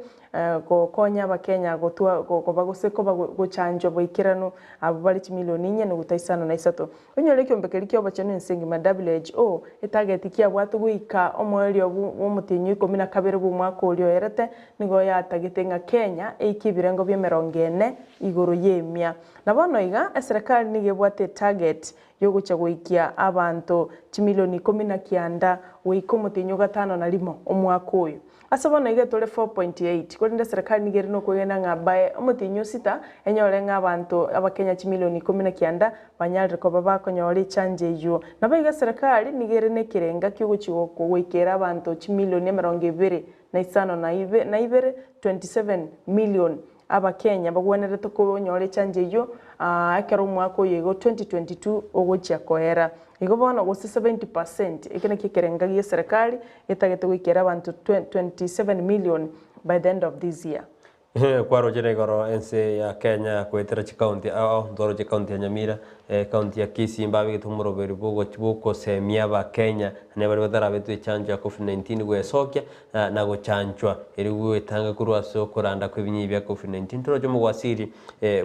gokonya abakenya gotwa koba gose koba gochanjwa boikeranu abwo bare chimilioni inye nuguta isano na isato. Onyore ekiombe keria kia obochenu ense engima WHO etageti kiabwate goika omoerio bwa omotienyi o ikomi na kabere bwa omwaka oria oerete nigo yatagete ng'a Kenya eike ebirengo bia emerongo ene igoro ya emia. Na bono iga eserekari nigo ebwate etarget y'ogochia goikia abanto chimilioni ikomi na kianda goika omotienyi o gatano na rimo omwaka oyo. Ase bono iga tore 4.8, korende eserekari nigo ere nokwegena ng'a by omotienyi o sita enyore ng'a abanto abakenya chimilioni ikomi na kianda banyarire koba bakonyora echanjo eyio. Naboigo eserekari nigo ere nekerenga kiogochia goikera abanto chimilioni emerongo ebere na isano na ibere, 27 million, Abakenya bagwenerete konyora echanjo eyio ekero omwaka oyo igo 2022 ogochia koera. Igo bono gose 70 percent, eke nakio ekerenga gie serikali getagete goikera abanto 27 million by the end of this year. Kwarochere igoro ense ya Kenya goetera chikaunti ao ao, ntwaroche ekaunti ya Nyamira, ekaunti ya Kisii mbabegete omoroberi bwogosemia abakenya naende baria batarabetwe echanjo ya Covid 19 gwesokia na gochanchwa, erio gwetanga korwa ase okoranda kw'ebinyiyi bia Covid-19. Toroche omogwasiri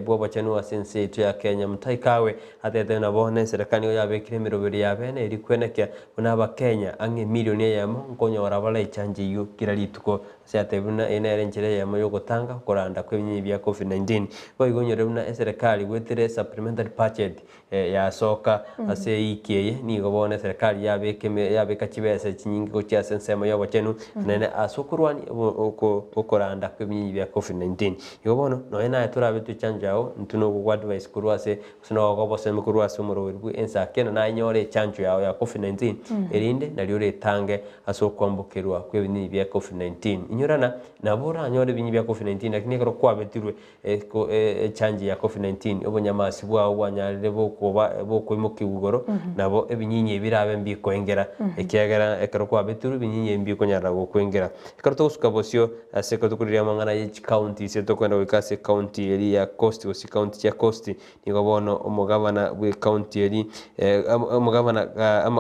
bw'obochenu ase ense yaito ya Kenya, Mutahi Kagwe, atebete buna bono eserekari nigo yabekire emeroberi ya bene erio kwenekia buna Abakenya ang'e emilioni eyemo nkonyora bare echanjo eyio kera rituko. Ase atebire buna eye nere enchera eyemo yogotanga okoranda kw'ebinyiyi bia Covid-19. Boigo onyore buna eserekari goetera esupplementary budget yasoka ase eiki eye, nigo bono eserekari yabeka eme yabeka chibesa chinyinge gochia ase ensemo y'obochenu naende ase okorwania obo okoranda kw'ebinyinyi bia covid 19. Igo bono nonye naye torabe twechanjo yao, intwe nogo advice korwa ase gose nogo obosemi korwa ase omoroberi bwe ense ya Kenya naye nyore echanjo yao ya covid 19 erinde nario oretange ase okoambokerwa kw'ebinyinyi bia covid 19. Inyorana, nabo oranyore ebinyinyi bia covid 19 lakini ekero kwabetirwe Echanjo ya Covid 19, obonyamasi bwao bwanyarire bokoba bokoimokigwa igoro, nabo ebinyinyi ebi birabe mbikoengera, ekiagera ekero kwabetirwe ebinyinyi ebi mbikonyara gokoengera. Ekero togosuka bosio ase ekero tokoriria amang'ana ye chikaunti ase tokoenda goika ase ekaunti eria ya Coast gose chikaunti chia Coast, nigo bono omogabana bwe ekaunti eria omogabana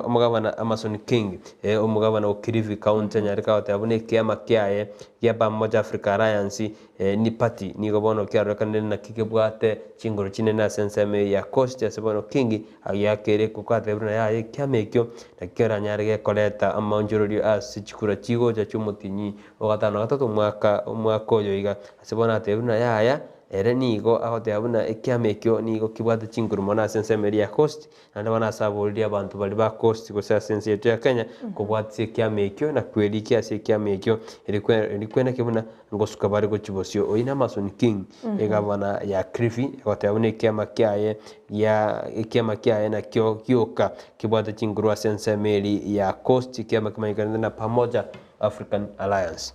omogabana Amason King, omogabana o Kilifi county anyare kagoteba buna ekiama kiaye gia Pamoja Africa Alliance Ni party nigo bono kiarorekanire naki kebwate chinguru chinene ase ensemo eye ya Coast ase bono King agiakere kokatebia buna yaya ekiama ekio naki keranyare gekoreta amaonchorerio ase chikura chigocha chiomotinyi o gatano na gatato omwaka omwaka oyo iga. Ase bono atebia buna yaya ere nigo agoteba buna ekiama ekio nigo kebwate chinguru mono ase ensemo eria ya Coast Naende bono ase aboririe abanto baria ba Coast gose ase ense yaito ya Kenya kobwatisia ekiama ekio na kwerikia ase ekiama ekio eri kweneke buna ngosuka bare gochia bosio. Oyio n'Amason King, egavana ya Kilifi, egoteba buna ekiama kiaye gia ekiama kiaye nakio gioka kebwate chinguru ase ensemo eria ya Coast, ekiama kemanyekanete na Pamoja African Alliance.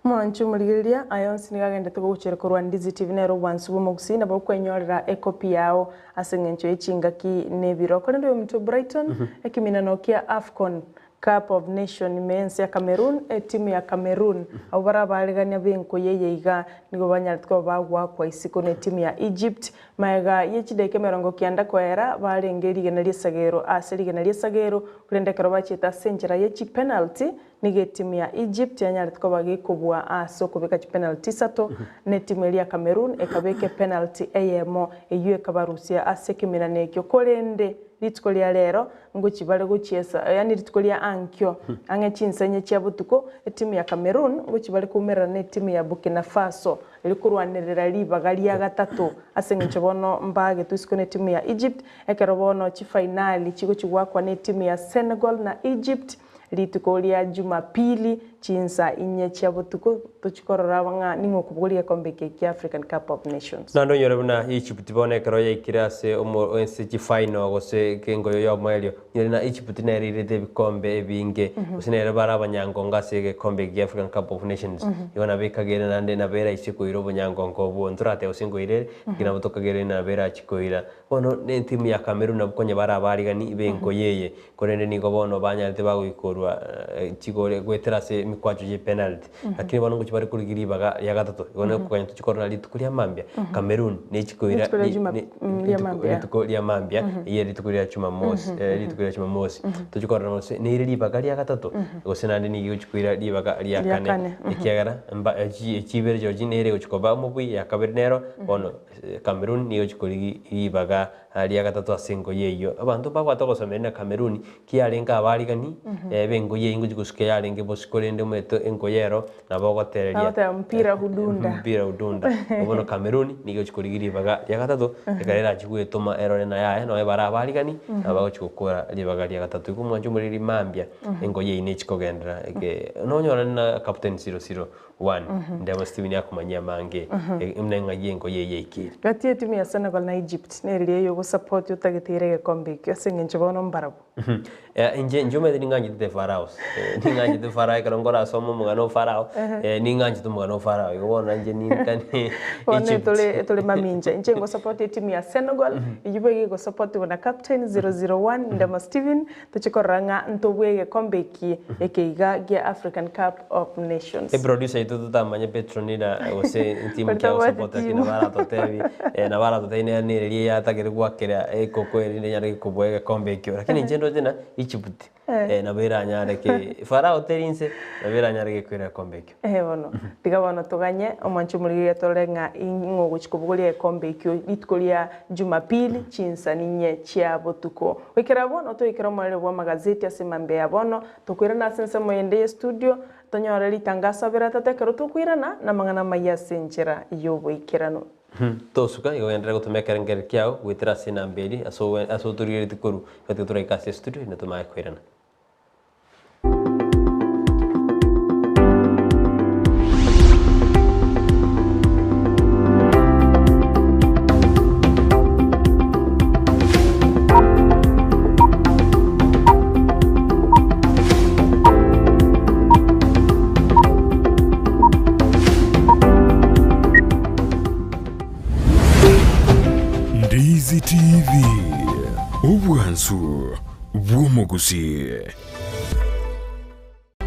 Mwanche omorigereria, aya onsi nigo agenderete gogochera korwa Ndizi TV nere obwansu bw'omogusii nabo okwenyorera ekopi yao ase eng'encho ye chingaki na ebiro. Korende oyominto Brighton, ekiminano kia Afcon Cup of Nation ime y'ense ya Cameroon, etimu ya Cameroon abwo bare abaarigania b'enkoyo eye iga nigo banyarete koba bagoakwa isiko n'etimu ya Egypt Magega ye chidaika emerongo kianda koera, barenge rigena ri'esagero ase rigena ri'esagero, korende ekero bachiete ase enchera ye chipenalty, nigo etimu ya Egypt yanyarete koba gekobua ase okobeka chipenalty isato, na etimu eria ya Cameroon ekabeka epenalty eyemo, eyio ekabarusia ase ekeminano ekio. Korende. Rituko ria rero ngochia bare gochiesa, yaani rituko ria ankio, ang'e chinsa inye chia botuko, etimu ya Cameroon ngochia bare koumerana na etimu ya Burkina Faso eri korwanerera ribaga ria gatato ase eng'encho bono mbagetwe isiko na etimu ya Egypt, ekero bono chifainali chigochia goakwa na etimu ya Senegal na Egypt rituko ria Jumapili chinsa inye chia botuko tochia korora ng'a ning'o okobogoria egekombe eke kia African Cup of Nations. Naende onyore buna Egypt bono ekero yaikire ase omo ense chifinal gose engoyo y'omoerio, onyore na Egypt nere eirete ebikombe ebinge, gose nere bare abanyangongo ase egekombe eke gia African Cup of Nations. Igo nabo ekagere naende nabo eraise koira obonyangongo obwo, ntoratebe gose nkoira ere, lakini nabo tokagere nabo erachi koira. Bono ne etimu ya Cameroon nabwo konya bare abaarigani b'engoyo eye, Korende nigo bono banyarete bagoikorwa chigori goetera ase emikwacho ye penalty. Lakini bono ngochia bare korigia ribaga ria gatato. Igo nokoganya tochie korora rituko ria mambia Cameroon nechikoira Rituko ria Juma- ria mambia. rituko ria mambia eye rituko ria Jumamosi rituko ria Jumamosi tochie korora gose neire ribaga ria gatato gose naende nigo egochia koira ribaga ria Ria kane kane, ekiagera mba chibere chirochio nere egochia koba omobui ya kabere nero bono Cameroon nigo egochia korigia ribaga Ria gatato ase engoyi eyio, abanto mbabwate ogosomeria na Kameruni, ki yarenge abarigani b'engoyi eyio ngochia gosuka yarenge bosio, korende omanyete engoyi ero nabo ogotereria Bagoteba mpira hudunda. mpira hudunda. Bono Kameruni nigo egochia korigia ribaga ria gatato, ekero erachie goetoma erore na yaya nonya bare abarigani, nabo bagochia gokora ribaga ria gatato. Igo omwancho omoriri mambia, engoyi eyio nechi kogenderera eke nonyora na captain 001, Ndemo Stephen akomanyia amange, buna eng'ai engoyi eyio yaikire. Gati y'etimu ya Senegal na Egypt neriria ey'ogosupport otagete ere egekombe ekio ase eng'encho bono mbarabwo. Inche inche omanyete ning'anchete the Pharaohs. Ning'anchete Pharaoh ekero nkorasoma omogano o Pharaoh, ning'anchete omogano o Pharaoh. Igo bono inche ninkane Bono Egypt. etore etore mamincha. Inche ngosupport etimu ya Senegal, eyio boigo egosapotigwa na captain 001 Ndemo Stephen, Tochie korora ng'a ntobue egekombe eki eke iga gia African Cup of Nations. Eproducer yaito totamanye Petronila gose timu Bari ki tabwati agosapota lakini timu. nabo aratotebi nabo aratotebi nere nere riria yatagete gwakera ekoko erinde enyare kobua egekombe ekio. Lakini inche ndoche ng'a Egypt nabo eranyare ki Farao teri inse nabo eranyare gekoira egekombe ekio. Eeh bono, tiga bono toganye omwancho omorigereria torore ng'a ing'o ogochia kobogoria egekombe ekio rituko ria Jumapili chinsa ninye chia botuko. Goikera bono toikere omoerio bw'amagazeti ase mambia ya bono, tokoirana ase ensemo ende y'estudio, tonyore ritangaso abere atato ekero tokoirana namang'ana amayia ase enchera y'oboikeranu. Tosuka, igo genderera gotoma ekerengererio kiao goetera ase enamba eria ase ase otorigeretie korwa, igo tiga toraike ase estudio naende tomanye koirana. Ndizi TV, obwansu bw'omogusii.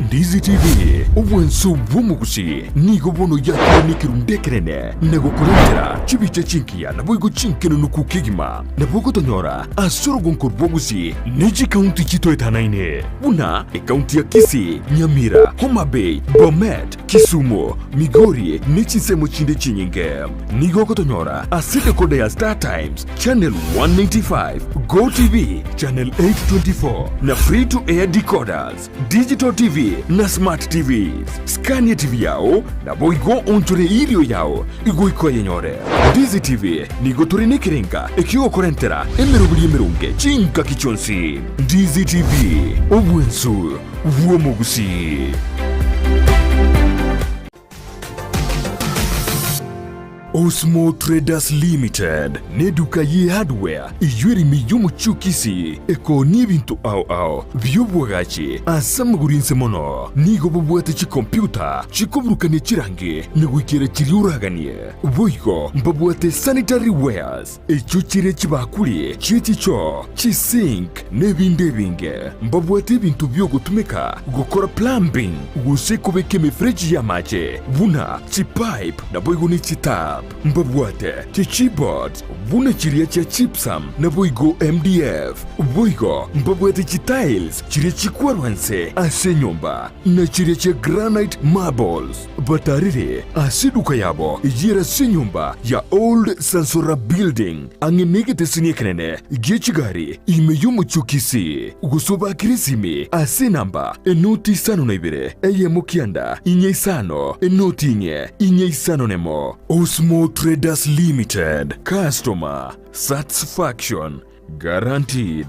Ndizi TV, obwanso bw'omogusii, nigo bono yakire nekerundu ekenene na gokorentera chibicha chingiya naboigo chinkenenuku kegima. Nabo ogotonyora ase orogonko rwa Gusii ne chikaunti chitoetanaine buna ekaunti ya Kisii, Nyamira, Homa Bay, Bomet, Kisumu, Migori ne chinsemo chinde chinyinge. Nigo ogotonyora ase decoder ya Star Times, Channel 195, Go TV, Channel 824 na Free to Air decoders, Digital TV na Smart TVs. Scania TV yao naboigo onchore irio yao igoika oyenyore. Ndizi TV nigo tore nekerenga ekiogokorentera emeroberi emeronge chingaki chionsi. Ndizi TV, obwensu bw'omogusii. Osmo Traders Limited neduka ye hardware eyio ere ime y'omochie o Kisii ekoonia ebinto ao ao bi'oboagachi ase amagoro inse mono. Nigo babwate chikompiuta chikoburukania chirangi na goikera chiria oraganie. Boigo mbabwate sanitary wares echio chire chibakuri chie chichoo, chisink na ebinde ebinge. Mbabwate ebinto bi'ogotumeka gokora plumbing gose kobeka emefereji y'amache buna chipipe naboigo ne chitiles. Scrap, mbabwate chichipboards buna chiria chia gypsum naboigo MDF. Boigo mbabwate chitiles chiria chikwarwa nse ase enyomba, na chiria chia granite marbles. Batarire ase eduka yabo eyere ase enyomba ya Old Sansora Building, ang'e negeteseni ekenene gie chigari ime y'omochie o Kisii. Gose obakere esimi ase enamba enoti isano na ibere, eyemo kianda, inye isano, enoti inye, inye isano nemo. Osmo Traders Limited, Customer Satisfaction Guaranteed.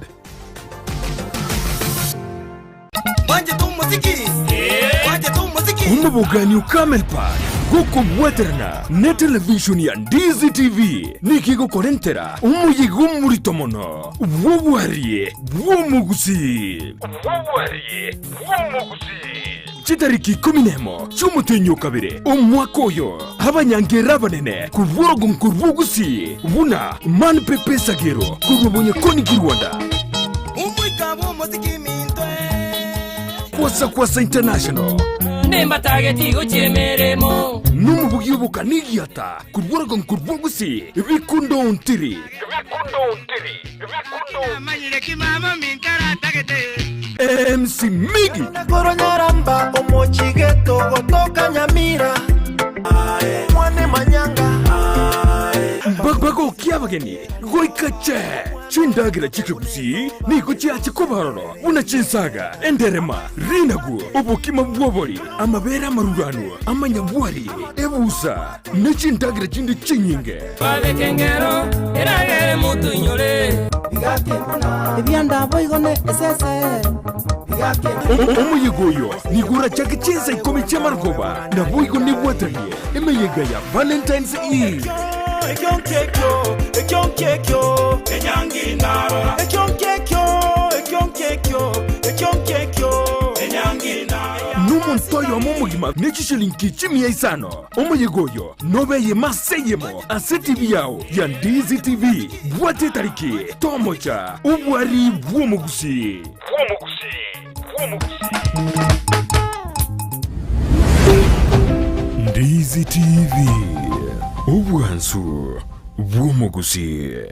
Omobogani o Camel Park gokobwaterana ne televishoni ya Ndizi TV nigo egokorentera omoyega omorito mono bw'obwarie bw'omogusii. Chitariki ikomi nemo chi'omotenyi o kabere omwaka oyo, abanyangera abanene korwa orogongo rw'Ogusii buna Man Pepe Sagero korwa Bonyakoni Kirwanda, Omoika bw'omosiki minto eh. Kwasa Kwasa International, Nimbatageti gochia emeremo. nomobugi obokanigiata korwa orogongo rw'Ogusii Bikundo Ontiri. MC Miggy. Korwa Nyaramba omochigeto gotoka Nyamira mwane manyanga Bagokia abageni goika che chindagera chi'ekegusii nigo chiache koba ororo buna chinsaga, enderema, rinagu, obokima bw'obori, amabere amaruranu, amanyabwari, ebusa, ne chindagera chinde chinyinge. Babeke engero eragere motoinyore. Ebianda boigo ne esese. Omoyega oyo nigo orachake chinsa ikomi chi'amarogoba, naboigo nebwatanie emeyega ya Valentine's Eve. Ekio nkekio, ekio nkekio, enyangi narora. Ekio nkekio, ekio nkekio, ekio nkekio, enyangi narora. Nomonto oyomo omogima ne chishilingi chimia isano. Omoyega oyo nobe eyemo ase eyemo ase TV yao ya Ndizi TV. Bwata etariki, tomocha, obwari bw'omogusii. Ndizi TV, obwansu bw'omogusii.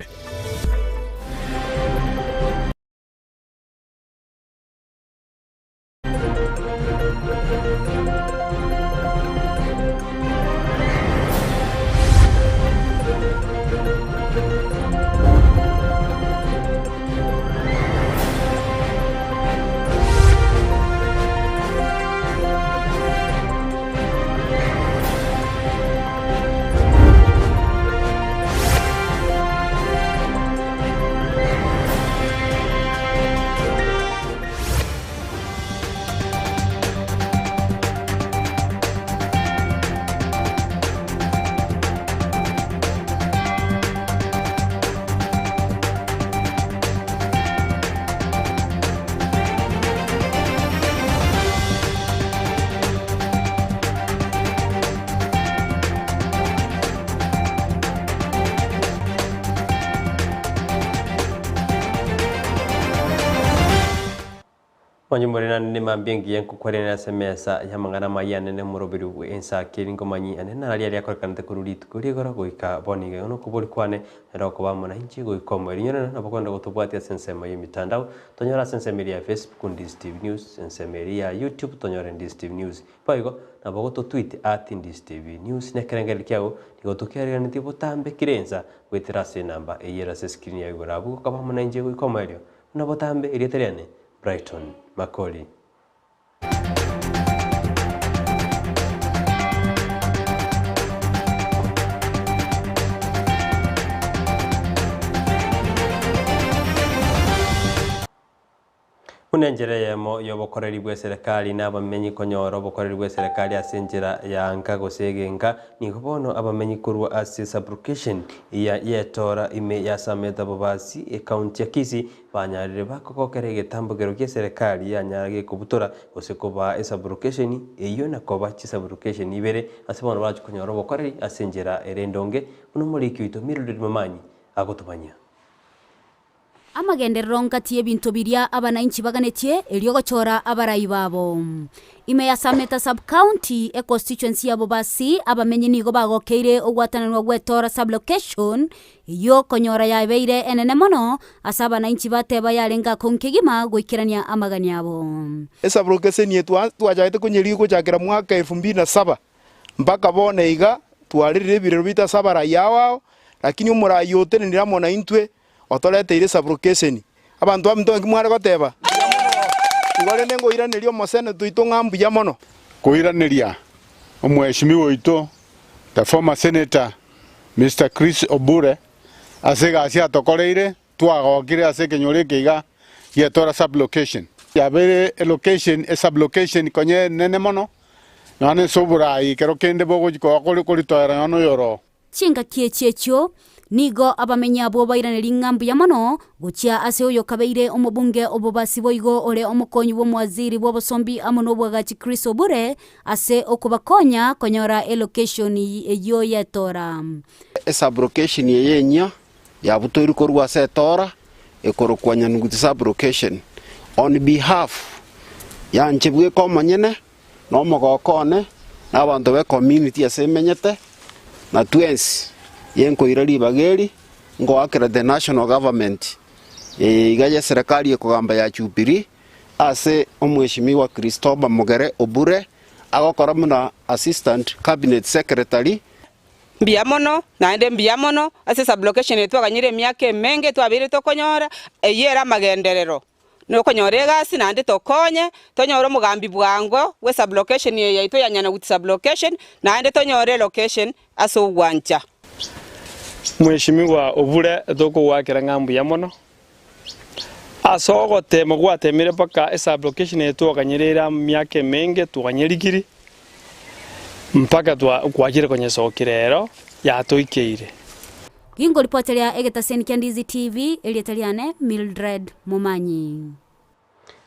Onye more naende nemambia engiya nkokwanera ase emesa y'amang'ana amaya anene omoroberi bw'ensa keri nkomanyi ane naria aria akorekanete korwa rituko ri'igoro goika bono iga. Igo nokobori kwane nere okoba amo nainche goika omoerio. Inyore nabo kogenda gotobwatia ase ensemo y'emitandao, tonyore ase ensemo eria ya Facebook Ndizi TV News, ensemo eria ya YouTube tonyore Ndizi TV News. Boigo nabo gototweet at Ndizi TV News nekerengererio kiago nigo tokiariganetie botambe kera ensa goetera ase enamba eyio ere ase escreen yago igoro abwo gokaba amo nainche goika omoerio. Buna botambe erieta riane Brighton Makori. Buna enchera eyemo y'obokoreri bw'eserekari na abamenyi konyora obokoreri bw'eserekari ase enchera ya nka gose egenka, nigo bono abamenyi korwa ase sublocation ya Yetora ime ya Sameta Bobasi, ecounty ya Kisii, banyarire bakogokera egetambokero gi'eserekari yanyara gekobutora gose kobaa esublocation eyio na koba chisublocation ibere ase bono barache konyora obokoreri ase enchera ere endonge, buna omoriki oito Mildred Momanyi agotomanyia. Amagenderero ngati y'ebinto biria abanainchi baganetie erio gochora abarai babo. Ime ya Sameta Sub-county, econstituency ya Bobasi, abamenyi nigo bagokeire ogwatananwa gw'Etora Sub-location eyio konyora yabeire enene mono ase abanainchi bateba yarenge akong'u kegima goikerania amagani abo. Esub-location eye twachagete konyerigia gochakera mwaka elfu mbili na saba mpaka bono iga twarerire ebirero biaito ase abarai ao ao, lakini omorai otenenire amo naintwe Otoreteire sabrokeseni. Abanto baminto naki mware goteba? Igo rende ngoiraneria omoseneta oito ng'a mbuya mono. Koiraneria omweshimiwa oito the former senator Mister Chris Obure ase egasi atokoreire twagokire ase ekenyoro eke iga giatora sub location. Yabeire elocation esub location konya enene mono nonya na ase oborai ekero kende bogochi koba koritoera nonya na oyoro. Chingaki echi echio nigo abamenyi abwo bairanerie ng'a mbuya mono gochia ase oyokabeire omobunge obobasi boigo ore omokonyi bw'omowaziri bw'obosombi amo nobwagachi Chris Obure ase okobakonya konyora elokeshoni eyio y'etora. Esaburokesheni eye enyia yabutoirwe korwa ase etora ekorokwa Nyanuguti Sub-location on behalf yanche bweka omonyene na omogoko one, na abanto b'ecommunity ase emenyete, na twensi, yenkoira ribaga eri, ngoakera the national government eye iga y'eserekari ekogamba ya Jubilee, ase omweshimiwa Christopher Mogere Obure, agokora buna assistant cabinet secretary. Mbuya mono, naende mbuya mono, ase sublocation eye twaganyire emiaka emenge twabeire tokonyora, eyio ere amagenderero. Nokonyora egasi naende tokonye, tonyore omogambi bwango bwe sublocation eye yaito ya Nyanauti sublocation, naende tonyore elocation ase ogwancha. Mweshimiwa Obure tokogoakera ng'a mbuya mono ase ogotema gwatemire mpaka esublocation eye twaganyerere emiaka emenge twanyerigiri mpaka twachire konyesokia rero yatoikeire. Gingoripoteria egetaseni kia Ndizi TV, erieta riane Mildred Momanyi.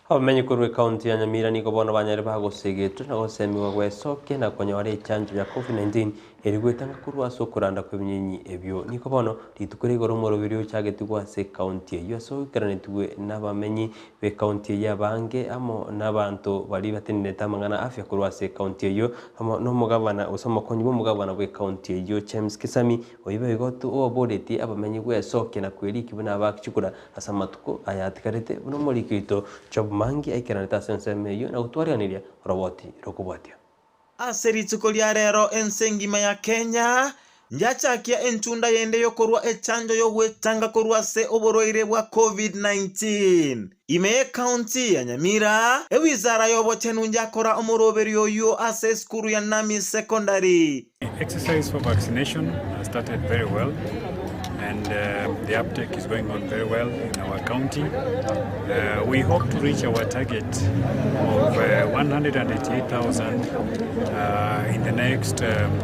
Abamenyi korwa ekaunti ya Nyamira nigo bono banyare bagosegetwa na gosemiwa gwesokia na konyora echanjo ya Covid-19 eri gwetanga korwa ase okoranda kw'ebinyinyi ebio. Nigo bono rituko ria igoro omoroberi ochagetigwe ase ekaunti eyio ase oikeranetigwe nabamenyi b'ekaunti eyio abange amo nabanto baria batenenete amang'ana afya korwa ase ekaunti eyio amo nomogabana gose omokonyi bw'omogabana bw'ekaunti eyio James Kisami Oyio boigo oboretie abamenyi gwesokia na kwerikia buna abachikura ase amatuko aya atigarete, buna omoriki oito Job Mangi aikeranete ase ensemo eyio na gotwariganiria oroboti rokobwatia. Ase rituko ria rero ense engima ya Kenya njachakia enchunda yende yokorwa echanjo yogwetanga korwa ase oborwaire bwa Covid-19. Ime y'ecounty ya Nyamira, ewizara y'obochenu njakora omoroberio oyio ase esukuru ya Nami Secondary. Exercise for vaccination has started very well and uh, the uptake is going on very well in our county. Uh, we hope to reach our target of uh, 188,000 uh, in the next um,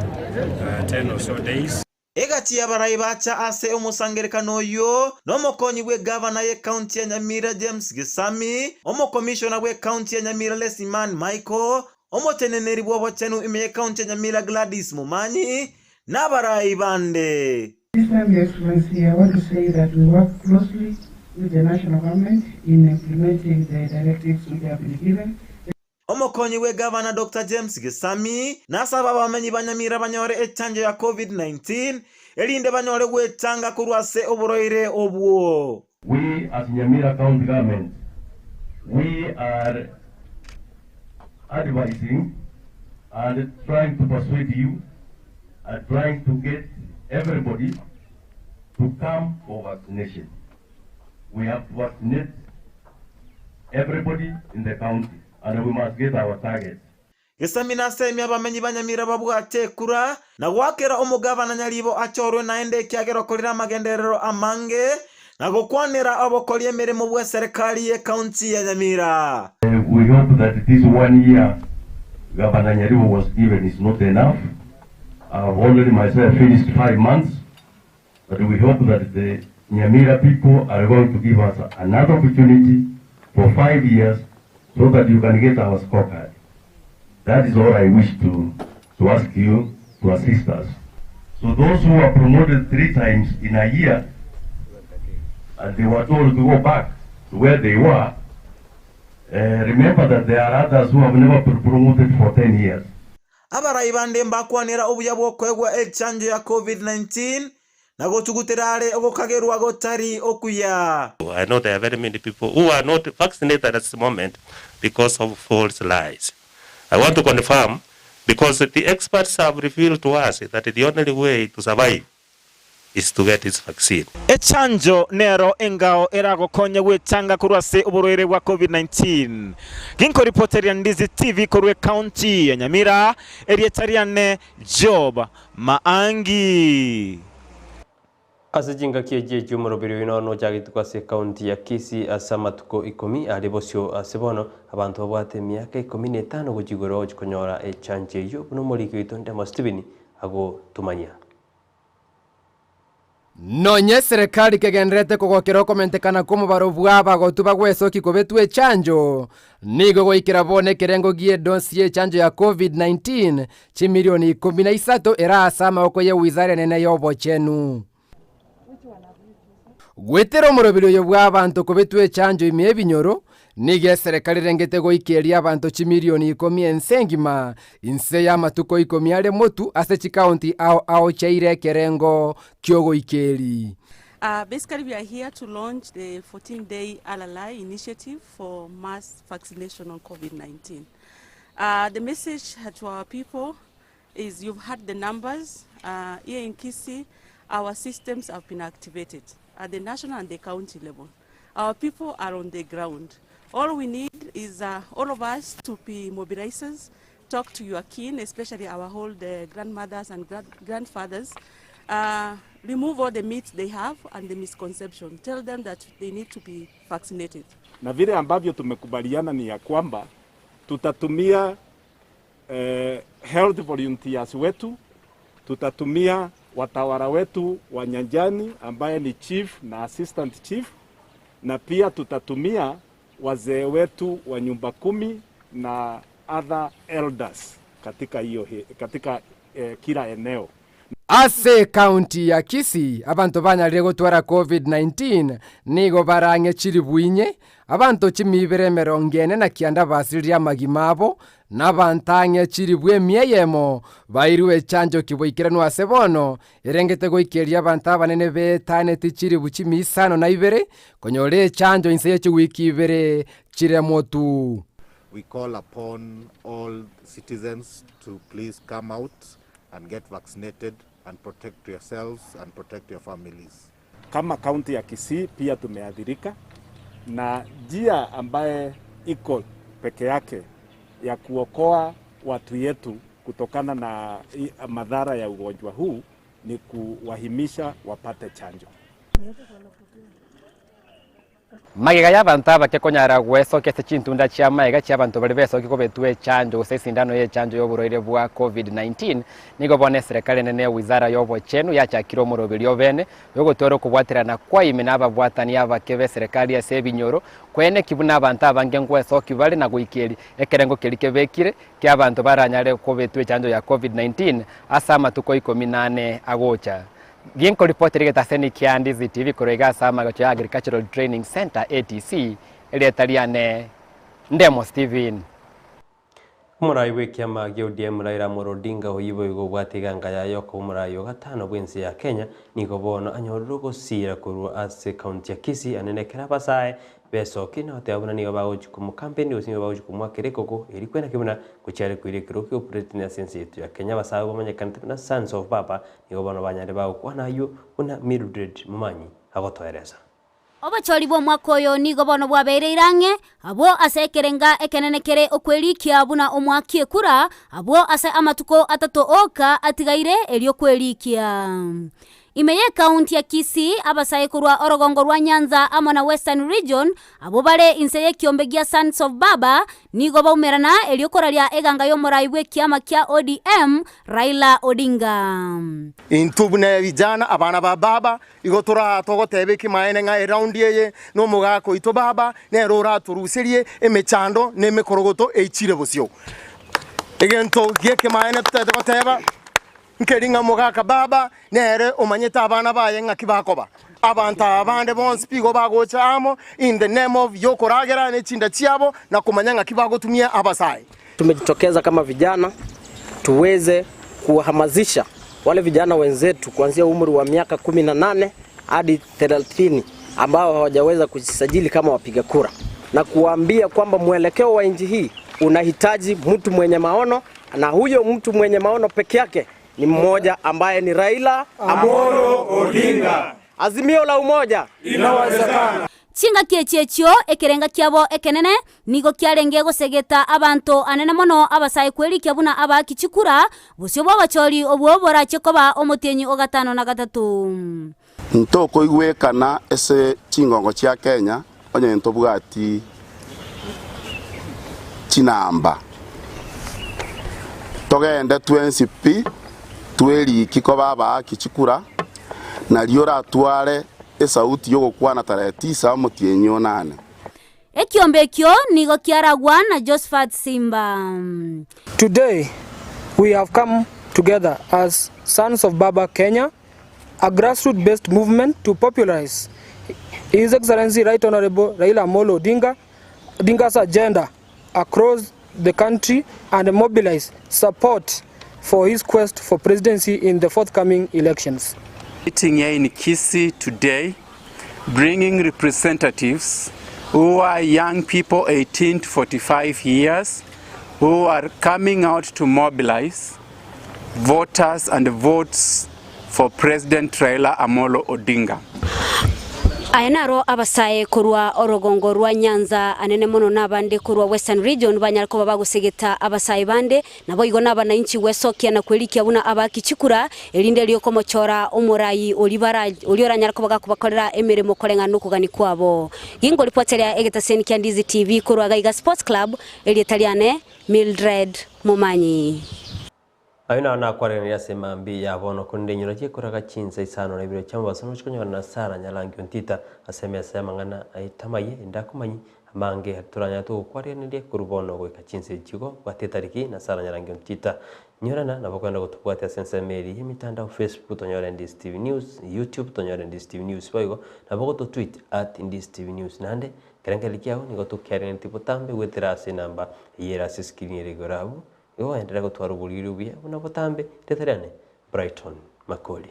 uh, 10 or so days. Egati y'abarai bacha ase omosangererekano oyio nomokonyi bw'egavana y'ecounty ya Nyamira James Gesami, omokomishona bw'ecounty ya Nyamira Lesiman Michael, omoteneneri bw'obochenu ime y'ecounty ya Nyamira Gladys Momanyi, na abarai bande. This time, Your Excellency, I want to say that we work closely with the national government in implementing the directives which have been given. Omokonyi bw'egavana Doctor James Gesami nasabe abamenyi ba Nyamira banyore echanjo ya Covid-19 erinde banyore gwechanga korwa ase oborwaire obwo. We as Nyamira County Government, we are advising and trying to persuade you and trying to get everybody to come for vaccination. We have to vaccinate everybody in the county and we must get our target. Gesami nasemie abamenyi ba Nyamira babwate ekura na goakera omogabana Nyaribo achorwe naende ekiagera okorire amagenderero amange na gokwanera obokori emeremo bw'eserekari y'ecounty ya Nyamira. We hope that this one year Governor Nyaribo was given is not enough. I've already myself finished 5 months, but we hope that the Nyamira people are going to give us another opportunity for 5 years so that you can get our scorecard. That is all I wish to ask you to assist us. So those who are promoted 3 times in a year, and they were told to go back to where they were, uh, remember that there are others who have never been promoted for 10 years. Abarai bande mbakwanera obuya bw'okoegwa echanjo ya Covid-19 na gotugutera are ogokagerwa gotari okuya. I know there are very many people who are not vaccinated at this moment because of false lies. I want to confirm because the experts have revealed to us that the only way to survive is to get this vaccine. Echanjo nero engao eragokonye gwechanga korwa ase oborwaire bwa Covid-19. Ginkoripoteria Ndizi TV korwa ecounty ya Nyamira, erieta riane Job Maangi. Ase chingaki echi echi'omoroberi oino nochagete ase ekaunti ya Kisii ase amatuko ikomi are bosio ase bono abanto babwate emiaka ikomi na etano gochia igoro ogochia konyora echanjo eyio buna omoriki oito Ndemo Stephen agotomanyia. Nonye eserekari kegendererete kogokera okomentekana kw'omobaro bw'abagotu bagwesokia kobetwa echanjo, nigo goikera bono ekerengo gi'edosi y'echanjo ya Covid-19 chimilioni 13 ere ase amaboko ye wizara enene y'obochenu. Goetera omoroberi oyo bw'abanto kobetwa echanjo ime y'ebinyoro, nigo eserekari erengete goikeria abanto chimilioni ikomi ense engima inse y'amatuko ikomi are motu ase chikaunti ao ao chiaire ekerengo ki'ogoikeeri. Uh, basically, we are here to launch the 14 day LLI initiative for mass vaccination on COVID 19. Uh, the message to our people is you've had the numbers. Uh, here in Kisii, our systems have been activated at the national and the county level. Our people are on the ground. All we need is uh, all of us to be mobilizers, talk to your kin, especially our old uh, grandmothers and grandfathers. Uh, remove all the myths they have and the misconception. Tell them that they need to be vaccinated. Na vile ambavyo tumekubaliana ni ya kwamba tutatumia eh, health volunteers wetu, tutatumia watawala wetu wa nyanjani ambaye ni chief na assistant chief, na pia tutatumia wazee wetu wa nyumba kumi na other elders katika hiyo katika eh, kila eneo. Ase ekaunti ya Kisii, abanto banyarire gotwara Covid-19 nigo barang'e chilifu inye, abanto chimia ibere emerongo ene na kianda basiririe amagima abo, na abanto ang'e chilifu emia eyemo bairwe echanjo kiboikeranu ase bono, erengete goikeria abanto abanene beetaneti chilifu chimia isano na ibere konyora echanjo inse ye chiwiki ibere chire motu. We call upon all citizens to please come out and get vaccinated and protect yourselves and protect your families. Kama kaunti ya Kisii pia tumeathirika na njia ambaye iko peke yake ya kuokoa watu yetu kutokana na madhara ya ugonjwa huu ni kuwahimisha wapate chanjo. Magega y'abanto abake konyara gwesokia ase chintunda chi'amaega chi'abanto baria besokia kobetwa echanjo gose esindano y'echanjo y'oborwaire bwa Covid-19, nigo bono eserekari enene ewizara y'obochenu yachakire omoroberio obene bw'ogotwara okobwaterana kwa ime na ababwatani abake b'eserekari ase ebinyoro, koeneki buna abanto abange ngwesokia bare na goikeria ekerengo keria kebekire ki'abanto baranyare kobetwa echanjo ya Covid-19 ase amatuko ikomi na ane agocha. Ginkoripotera egetaseni kia Ndizi TV korwa iga ase amagacho ya Agricultural Training Centre, ATC, erieta riane Ndemo Stephen. Omorai bw'ekiama gia ODM Raila Amolo Odinga oyio boigo obwate eganga yaye okoba omorai o gatano bw'ense ya Kenya nigo bono anyorire ogosiira korwa ase ekaunti ya Kisii anene ekero abasae besoki na goteba buna nigo bagochia komokampeni gose nigo bagochia komoakera ekoko erio kwenaki buna gochia are koira ekerogo kia obopresident ase ense yetu ya Kenya. Abasae abwo bamanyekanete buna Sons of Baba nigo bono banyarire bagokwana ayio buna Mildred Momanyi agotoeresa. Obochori bw'omwaka oyo nigo bono bwabeire ang'e, abwo ase ekerenga ekenene kere okwerikia buna omwaki ekura, abwo ase amatuko atato oka atigaire erio kwerikia. Ime y'ekaunti ya Kisii, abasae korwa orogongo rwa Nyanza amo na Western Region, abwo bare inse y'ekiombe gia Sons of Baba, nigo baumerana erio koraria eganga y'omorai bw'ekiama kia ODM, Raila Odinga. Intwe buna vijana, abana ba baba, igo toraa togoteba ekimaene ng'a eround eye nomogaka oito baba nere oratoruserie emechando na emekorogoto eichire bosio. Egento gi'ekemaene totagete goteba nkeri ng'a omogaka baba nere omanyete abana baye ng'aki bakoba. Abanto aba bande bonsi pi igo bagocha amo in the name of yokoragera ne chinda chiabo na komanya ng'aki bagotumia abasae. Tumejitokeza kama vijana tuweze kuwahamasisha wale vijana wenzetu kuanzia umri wa miaka 18 hadi 30 ambao hawajaweza kujisajili kama wapiga kura na kuwaambia kwamba mwelekeo wa nchi hii unahitaji mtu mwenye maono, na huyo mtu mwenye maono peke yake ni mmoja ambaye ni Raila Amolo Odinga. Azimio la umoja Inawezekana. Chingaki echi echio ekerenga kiabo ekenene nigo kiarenge gosegeta abanto anene mono abasae kwerikia buna abaaki chikura, bosio bw'obochori obwo borache koba omotienyi o gatano na gatato. Ntokoigwekana ase chingongo chia Kenya onye ntobwati chinamba. Togende twensi pi tweriki koba abaaki chikura, nario oratware esauti y'ogokwana tarehe tisa omotienyi o nane. Ekiombe ekio nigo kiaragwa na Josephat Simba. Today, we have come together as Sons of Baba Kenya, a grassroots-based movement to popularize His Excellency Right Honorable Raila Amolo Odinga, Odinga's agenda across the country and mobilize support for his quest for presidency in the forthcoming elections. Meeting here in Kisii today, bringing representatives who are young people 18 to 45 years who are coming out to mobilize voters and votes for President Raila Amolo Odinga. Aya naro abasae korwa orogongo rwa Nyanza anene mono na abande korwa Western Region banyare koba bagosegeta abasae bande, naboigo nabanainchi gwesokia na kwerikia buna abaaki chikura, erinde erio komochora omorai oria bara oria oranyare koba gakobakorera emeremo koreng'ana nokogania kwabo. Gingoripoteria egetaseni kia Ndizi TV korwa Gaiga Sports Club, erieta riane Mildred Momanyi. Ayio naro nakwareranire ase mambia ya bono, korende inyora chikoraga chinsa isano na ibere chi'omobaso nochie konyora na Sara Nyarangi Ontita ase emesa y'amang'ana aitamaye inde akomanyi amange toranyare togokwarigereria korwa bono goika chinsa echi igo bwata etariki na Sara Nyarangi Ontita. Nyorana nabo okogenda gotobwatia ase ensemo eria y'emitandao Facebook tonyore Ndizi TV News, YouTube tonyore Ndizi TV News boigo nabo ogototweet at Ndizi TV News naende ekerengererio kiago nigo tokiarenetie botambe goetera ase enamba eyio ere ase escreen ere igoro abwo Igo oenderere gotwara oboriri obuya buna botambe, rieta riane Brighton Makori.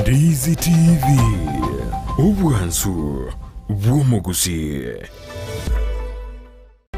Ndizi TV, obwansu bw'omogusii.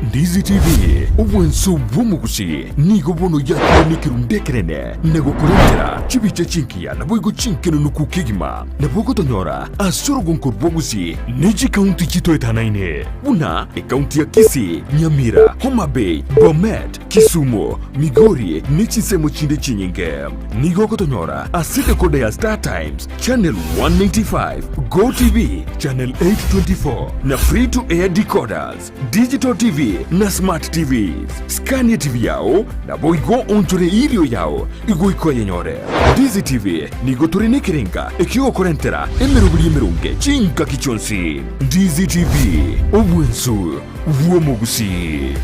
Ndizi TV, obwansu bw'omogusii nigo bono yakire nekerundu ekenene na gokorentera chibicha chingiya naboigo chinkenenuku kegima. Nabo ogotonyora ase orogonko rw'Ogusii ne chikaunti chitoetanaine buna ekaunti ya Kisii, Nyamira, Homa Bay, Bomet, Kisumu, Migori ne chinsemo chinde chinyinge. Nigo ogotonyora ase decoder ya Star Times, Channel 195, Go TV, Channel 824 na Free to Air decoders, Digital TV na Smart TVs. Scan TV yao naboigo onchore irio yao igoika oyenyore. Ndizi TV nigo tore nekerenga ekiogokorentera emeroberi emeronge chingaki chionsi. Ndizi TV, obwensu bw'omogusii.